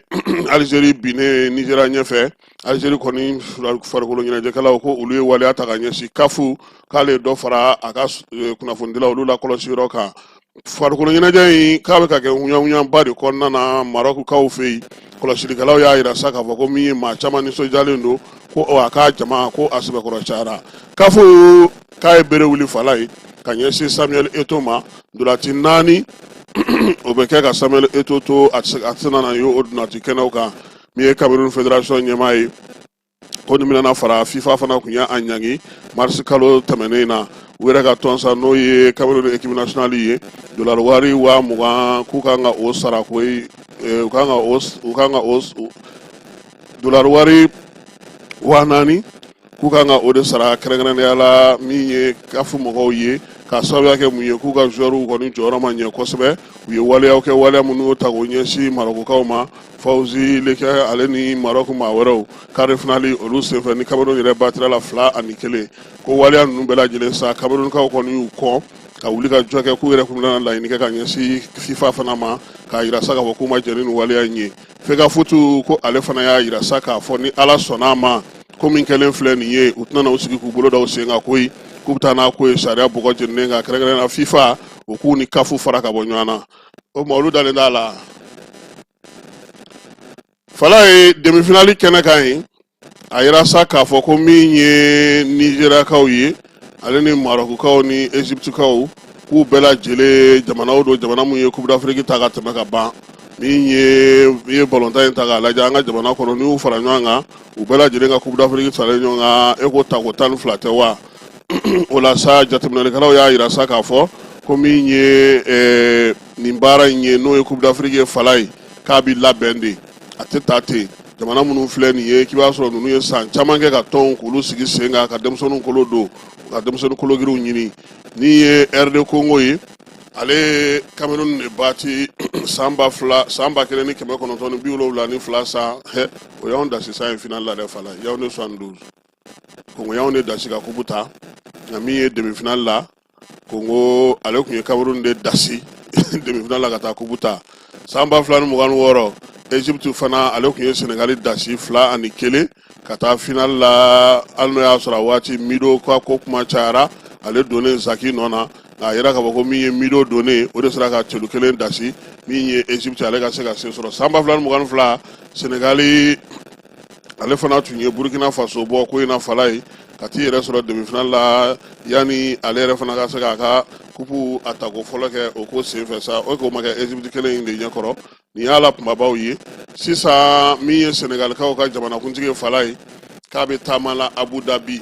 Alizeri binnen Nizeriya ɲɛfɛ, Alizeri kɔni farikolo ɲɛnajɛkɛlaw ko olu ye waleya ta ka ɲɛsin CAF, k'ale ye dɔ fara a ka kunnafonidilaw olu lakɔlɔsi yɔrɔ kan. Farikolo ɲɛnajɛ in k'a bɛ ka kɛ ŋuɲaŋuɲaba de kɔnɔna na Marokukaw fɛ yen. Kɔlɔsilikɛlaw y'a yira sa k'a fɔ ko min ye maa caman nisɔndiyalen don, ko a ka jama ko a sɛbɛkɔrɔ cayara. CAF k'a ye bere wuli fala ye ka ɲɛsin Samuel Eto'o ma. Ntolaci 4 o bɛ kɛ ka Samuel Eto'o to, a tɛna na ye o ntolaci kɛnɛw kan. Min ye Cameroun fédération ɲɛmaa ye, ko nin bɛna fara FIFA fana tun y'a ɲangi marisi kalo tɛmɛnen in na, u yɛrɛ ka tɔn sa, n'o ye Cameroun équipe nationale ye, dolari wari 20,000 k'u kan ka o sara koyi. U kan ka o u kan ka o dolari wari 4,000 k'u kan ka o de sara, kɛrɛnkɛrɛnnenya la min ye CAF mɔgɔw ye, k'a sababuya kɛ mun ye, k'u ka joueurs kɔni jɔyɔrɔ ma ɲɛ kosɛbɛ. U ye waleyaw kɛ, waleya minnu ta k'o ɲɛsin Marokukaw ma, Fawzi Lekɛ ale ni Maroc maa wɛrɛw, quart de finale olu senfɛ ni Cameroun yɛrɛ batira la 2-1. Ko waleya ninnu bɛɛ lajɛlen sa, Camerounkaw kɔni y'u kɔn ka wuli ka jɔ kɛ, k'u yɛrɛ kun bɛna laɲini kɛ ka ɲɛsin FIFA fana ma, k'a yira sa k'a fɔ k'u ma jɛn ni nin waleya in ye. Fegafoot ko ale fana y'a yira sa k'a fɔ ni Ala sɔnna a ma, ko min kɛlen filɛ nin ye, u tɛna na u sigi k'u bolo da u sen kan koyi, k'u bɛ taa n'a ko ye sariya bɔgɔ jeninen kan, kɛrɛnkɛrɛnnenya la FIFA, u k'u ni CAF fara ka bɔ ɲɔgɔn na. O tuma olu dalen t'a la. Fala ye demi-finale kɛnɛ kan yen, a yira sa k'a fɔ ko min ye Nizeriyakaw ye, ale ni Marokukaw ni Egyptekaw, k'u bɛɛ lajɛlen jamanaw don, jamana mun ye Coupe d'Afrique ta ka tɛmɛ ka ban. Min ye i ye balontan in ta k'a lajɛ an ka jamana kɔnɔ, n'i y'u fara ɲɔgɔn kan, u bɛɛ lajɛlen ka Coupe d'Afrique faralen ɲɔgɔn kan, e ko tako 12 tɛ wa? O la sa, jateminɛlikɛlaw y'a yira sa k'a fɔ ko min ye nin baara in ye, n'o ye Coupe d'Afrique ye, fala ye k'a bɛ labɛn de, a tɛ taa ten. Jamana minnu filɛ nin ye, k'i b'a sɔrɔ ninnu ye san caman kɛ ka tɔnw k'olu sigi sen kan, ka denmisɛnninw kolo don, ka denmisɛnnin kologirinw ɲini. Ni ye RD Congo ye, ale ye Cameroun de bati san 2000, san 1972 san. O y'anw dasi san ye finale la dɛ, fala Yaoundé 72, Congo y'anw de dasi ka kupu ta. Nka min ye demi-finale la, Congo ale tun ye Cameroun de dasi demi-finale la ka taa kupu ta. San 2026, Egypte fana ale tun ye Senegali dasi 2-1 ka taa finale la, hali n'o y'a sɔrɔ a waati Mido ka ko kuma cayara, ale donnen Zaki nɔ na. Nka a yira k'a fɔ ko min ye Mido donnen, o de sera ka celu kelen dasi min ye Egypte, ale ka se ka se sɔrɔ. San 2022, Senegali ale fana tun ye Burkina Faso bɔ ko in na, fala ye ka t'i yɛrɛ sɔrɔ demi-finale la, yanni ale yɛrɛ fana ka se k'a ka kupu a tako fɔlɔ kɛ o ko senfɛ sa. O k'o ma kɛ Egypte kelen in de ɲɛkɔrɔ. Nin y'a la kunbabaw ye. Sisan min ye Senegalikaw ka jamanakuntigi ye, fala ye k'a bɛ taama la Abu Dhabi,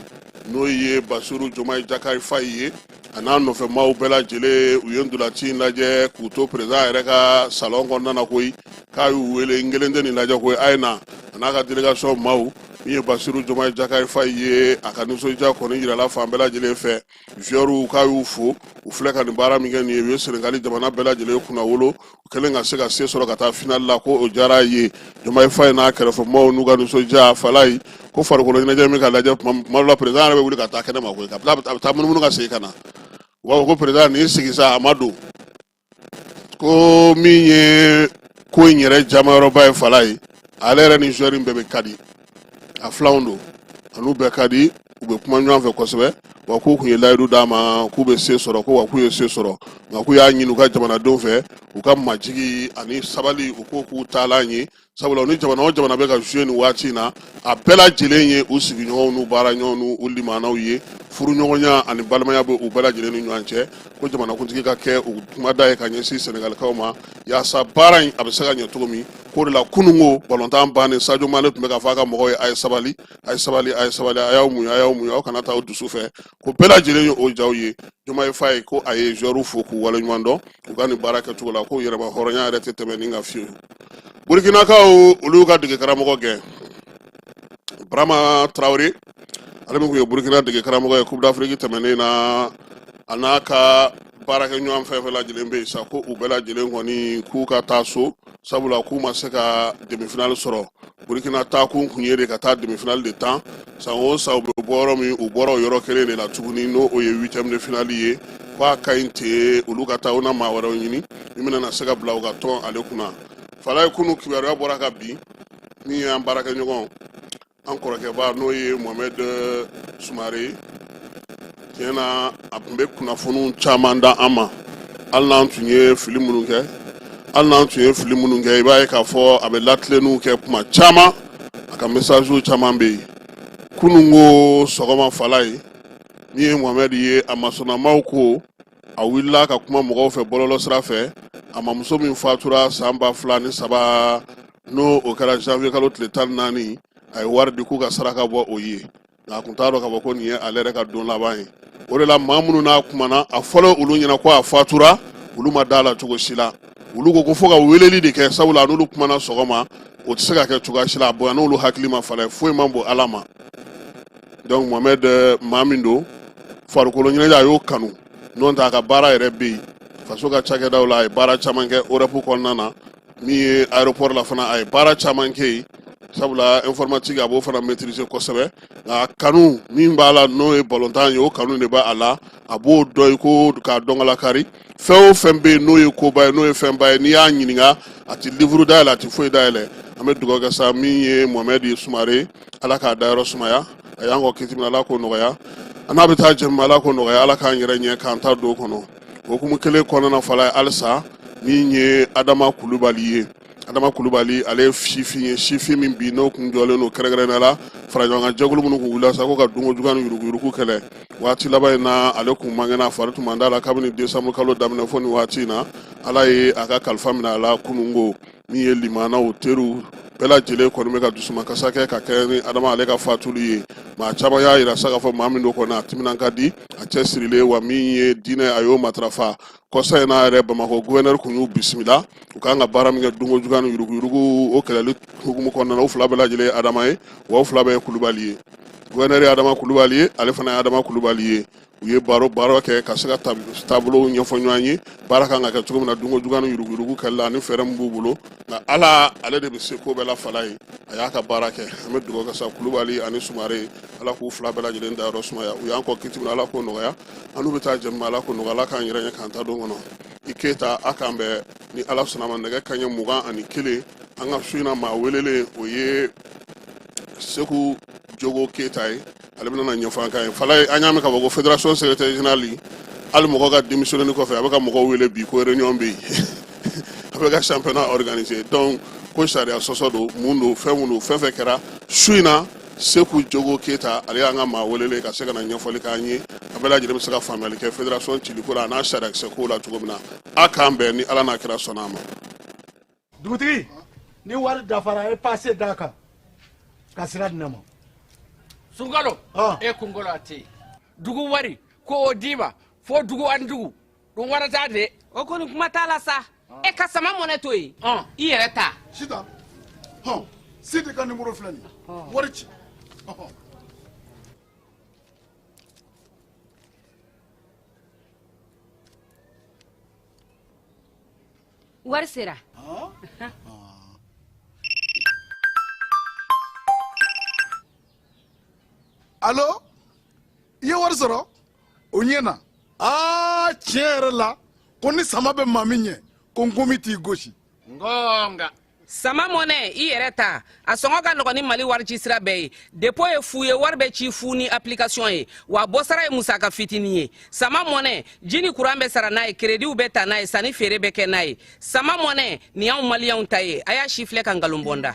n'o ye Basiru Jomayi Jakari Fayi ye, a n'a nɔfɛ maaw bɛɛ lajɛlen, u ye ntolaci in lajɛ k'u to président yɛrɛ ka salon kɔnɔna na koyi. K'a y'u wele, n kelen tɛ nin lajɛ koyi, a ye na. a n'a ka délégation maaw. Min ye Basiru Jomayi Jakari Fayi ye, a ka nisɔndiya kɔni yirala fan bɛɛ lajɛlen fɛ. Joueurs k'a y'u fo, u filɛ ka nin baara min kɛ nin ye, u ye Senegali jamana bɛɛ lajɛlen kunnawolo, u kɛlen ka se ka se sɔrɔ ka taa finali la, ko o diyara a ye. Jomayi Fayi n'a kɛrɛfɛmaaw n'u ka nisɔndiya. Falayi ko farikolo ɲɛnajɛ min ka lajɛ, tuma dɔ la président yɛrɛ bɛ wuli ka taa kɛnɛ ma koyi, ka a bɛ taa munumunu ka segin ka na. U b'a fɔ ko président nin sigi sa, a ma don. Ko min ye ko in yɛrɛ jamayɔrɔba ye, Falayi, ale yɛrɛ ni joueur in bɛɛ bɛ ka di, a filanw don, a n'u bɛɛ ka di, u bɛ kuma ɲɔgɔn fɛ kosɛbɛ. Wa k'u kun ye layidu d'a ma k'u bɛ se sɔrɔ, ko wa k'u ye se sɔrɔ, nka k'u y'a ɲini u ka jamanadenw fɛ, u ka majigi ani sabali, u k'o k'u taalan ye, sabula ni jamana o jamana bɛ ka jouer nin waati in na, a bɛɛ lajɛlen ye u sigiɲɔgɔnw n'u baaraɲɔgɔnw n'u limanaw ye, furuɲɔgɔnya ani balimaya bɛ u bɛɛ lajɛlen ni ɲɔgɔn cɛ. Ko jamanakuntigi ka kɛ u kumada ye ka ɲɛsin Senegalikaw ma, yaasa baara in a bɛ se ka ɲɛ cogo min. K'o de la kununko balontan bannen, Sadio Mane tun bɛ k'a fɔ a ka mɔgɔw ye: a ye sabali, a ye sabali, a ye sabali, a y'aw muɲu, a y'aw muɲu, aw kana taa aw dusu fɛ. Ko bɛɛ lajɛlen ye o jaw ye. Jomayi Fayi ko a ye joueurs fo k'u waleɲuman dɔn u ka nin baara kɛcogo la, ko yɛrɛma hɔrɔnya yɛrɛ tɛ tɛmɛ nin kan fiyewu. Burkinakaw, olu ka dege karamɔgɔ gɛn, Barama Tarawele, ale min tun ye Burkina dege karamɔgɔ ye Coupe d'Afrique tɛmɛnen na, a n'a ka baarakɛɲɔgɔn fɛn fɛn lajɛlen bɛ yen sa, ko u bɛɛ lajɛlen kɔni k'u ka taa so, sabula k'u ma se ka demi-finale sɔrɔ. Burkina taakun kun ye de ka taa demi-finale de tan. San o san u bɛ bɔ yɔrɔ min, u bɔra o yɔrɔ kelen de la tuguni, n'o o ye huitième de finale ye. Ko a ka ɲi ten, olu ka taa, u na maa wɛrɛw ɲini min bɛna na se ka bila u ka tɔn ale kunna. Falaye, kunu kibaruya bɔra ka bin, min y'an baarakɛɲɔgɔn, an kɔrɔkɛba, n'o ye Mohamed Sumare. Tiɲɛ na, a tun bɛ kunnafoniw caman da an ma, hali n'an tun ye fili minnu kɛ, hali n'an tun ye fili minnu kɛ, i b'a ye k'a fɔ a bɛ latilenniw kɛ kuma caman, a ka messagew caman bɛ yen. Kunun ko sɔgɔma, Falaye, min ye Mohamed ye, a masɔnnamaw ko a wulila ka kuma mɔgɔw fɛ bɔlɔlɔ sira fɛ. A mamuso min fatura san 2003, n'o o kɛra janvier kalo tile 14, a ye wari di k'u ka saraka bɔ o ye, nka a kun t'a dɔn k'a fɔ ko nin ye ale yɛrɛ ka don laban ye. O de la, maa minnu n'a kumana, a fɔlɔ olu ɲɛna ko a fatura, olu ma da la cogo si la. Olu ko ko fo ka weleli de kɛ, sabula n'olu kumana sɔgɔma, o tɛ se ka kɛ cogoya si la, a bonya n'olu hakili ma. Fala, foyi man bon Ala ma. Donc Mohamed, maa min don, farikolo ɲɛnajɛ a y'o kanu, n'o tɛ a ka baara yɛrɛ bɛ yen faso ka cakɛdaw la. A ye baara caman kɛ OREP kɔnɔna na, min ye aéroport la fana, a ye baara caman kɛ yen, sabula informatique a b'o fana maîtriser kosɛbɛ. Nka kanu min b'a la, n'o ye balontan ye, o kanu de b'a la, a b'o dɔn i ko k'a dɔnkalakari. Fɛn o fɛn bɛ yen n'o ye koba ye, n'o ye fɛnba ye, n'i y'a ɲininka, a ti livre dayɛlɛ, a ti foyi dayɛlɛ. An bɛ dugawu kɛ sa, min ye Mohamed Sumare, Ala k'a dayɔrɔ sumaya. A y'an kɔ kiti min, Ala k'o nɔgɔya. An n'a bɛ taa jɛ min, Ala k'o nɔgɔya. Ala k'an yɛrɛ ɲɛ k'an ta don kɔnɔ. Hukumu kelen kɔnɔna, Fala ye halisa, min ye Adama Kulubali ye. Adama Kulubali, ale ye sifin ye, sifin min bi n'o kun jɔlen don kɛrɛnkɛrɛnnenya la faraɲɔgɔnkan jɛkulu minnu kun wulila sa ko ka dunko juguya ni yuruguyurugu kɛlɛ. Waati laban in na, ale kun man kɛnɛ, a fari tun man d'a la kabini décembre kalo daminɛ fo nin waati in na. Ala ye a ka kalifa minɛ a la kununko. Min ye limanaw, teriw bɛɛ lajɛlen kɔni bɛ ka dusumakasa kɛ ka kɛ ni Adama ale ka fatuli ye. Maa caman y'a yira sa k'a fɔ maa min don kɔni, a timinan ka di, a cɛsirilen, wa min ye diinɛ, a y'o matarafa. Kɔsa in n'a yɛrɛ, Bamakɔ gouverneur kun y'u bisimila, u kan ka baara min kɛ dunko juguya ni yuruguyurugu o kɛlɛli hukumu kɔnɔna na. U fila bɛɛ lajɛlen ye Adama ye, wa u fila bɛɛ ye Kulubali ye. Gouverneur ye Adama Kulubali ye, ale fana ye Adama Kulubali ye. U ye baro baro kɛ ka se ka taabolo ɲɛfɔ ɲɔgɔn ye, baara kan ka kɛ cogo min na dunko juguya ni yuruguyurugu kɛlɛ la, ani fɛɛrɛ min b'u bolo. Nka Ala, ale de bɛ se ko bɛɛ la. Fala ye, a y'a ka baara kɛ. An bɛ dugawu kɛ sa, Kulubali ani Sumare, Ala k'u fila bɛɛ lajɛlen dayɔrɔ sumaya. U y'an kɔ kiti min na, Ala k'o nɔgɔya. An n'u bɛ taa jɛ min, Ala k'o nɔgɔya. Ala k'an yɛrɛ ɲɛ k'an ta don kɔnɔ. I Keyita, a k'an bɛn ni Ala sɔnna ma nɛgɛ kanɲɛ 21. An ka su in na maa welelen, o ye Seku Jogo Keyita ye, ale bɛna na ɲɛfɔ an kan ye. Fala, an y'a mɛn k'a fɔ ko fédération secrétaire général, hali mɔgɔ ka démissionné kɔfɛ, a bɛ ka mɔgɔw wele bi ko réunion bɛ yen, a bɛ ka championnat organiser. Donc ko sariya sɔsɔ don, mun don, fɛn mun don, fɛn fɛn kɛra su in na, Seku Jogo Keyita, ale y'an ka maa welelen ka se ka na ɲɛfɔli k'an ye, a bɛɛ lajɛlen bɛ se ka faamuyali kɛ fédération ciliko la, a n'a sariyakisɛ ko la cogo min na. A k'an bɛn ni Ala n'a kira sɔnna a ma. Dugutigi, ni wari dafara, e pase d'a kan ka sira di ne ma. Sunkalo, e kunkolo a tɛ yen. Dugu wari ko o d'i ma fo dugu ani dugu dun warata de. O kɔni kuma t'a la sa. E ka sama mɔnɛ to yen, i yɛrɛ ta. Sitan, hɔn. Sidi ka nimoro filɛ nin ye, wari ci. Wari sera. Alo, i ye wari sɔrɔ? O ɲɛna. Aa, tiɲɛ yɛrɛ la, ko ni sama bɛ maa min ɲɛ, ko nkomi t'i gosi. Ngonga. Sama mɔnɛ, i yɛrɛ ta, a sɔngɔ ka nɔgɔn ni Mali warici sira bɛɛ ye. Dépôt ye fu ye, wari bɛ ci fu ni application ye, wa bɔsara ye musaka fitinin ye. Sama mɔnɛ, ji ni kuran bɛ sara n'a ye, kerediw bɛ ta n'a ye, sanni feere bɛ kɛ n'a ye. Sama mɔnɛ, nin y'anw maliyɛnw ta ye. A y'a si filɛ ka nkalon bɔ n da.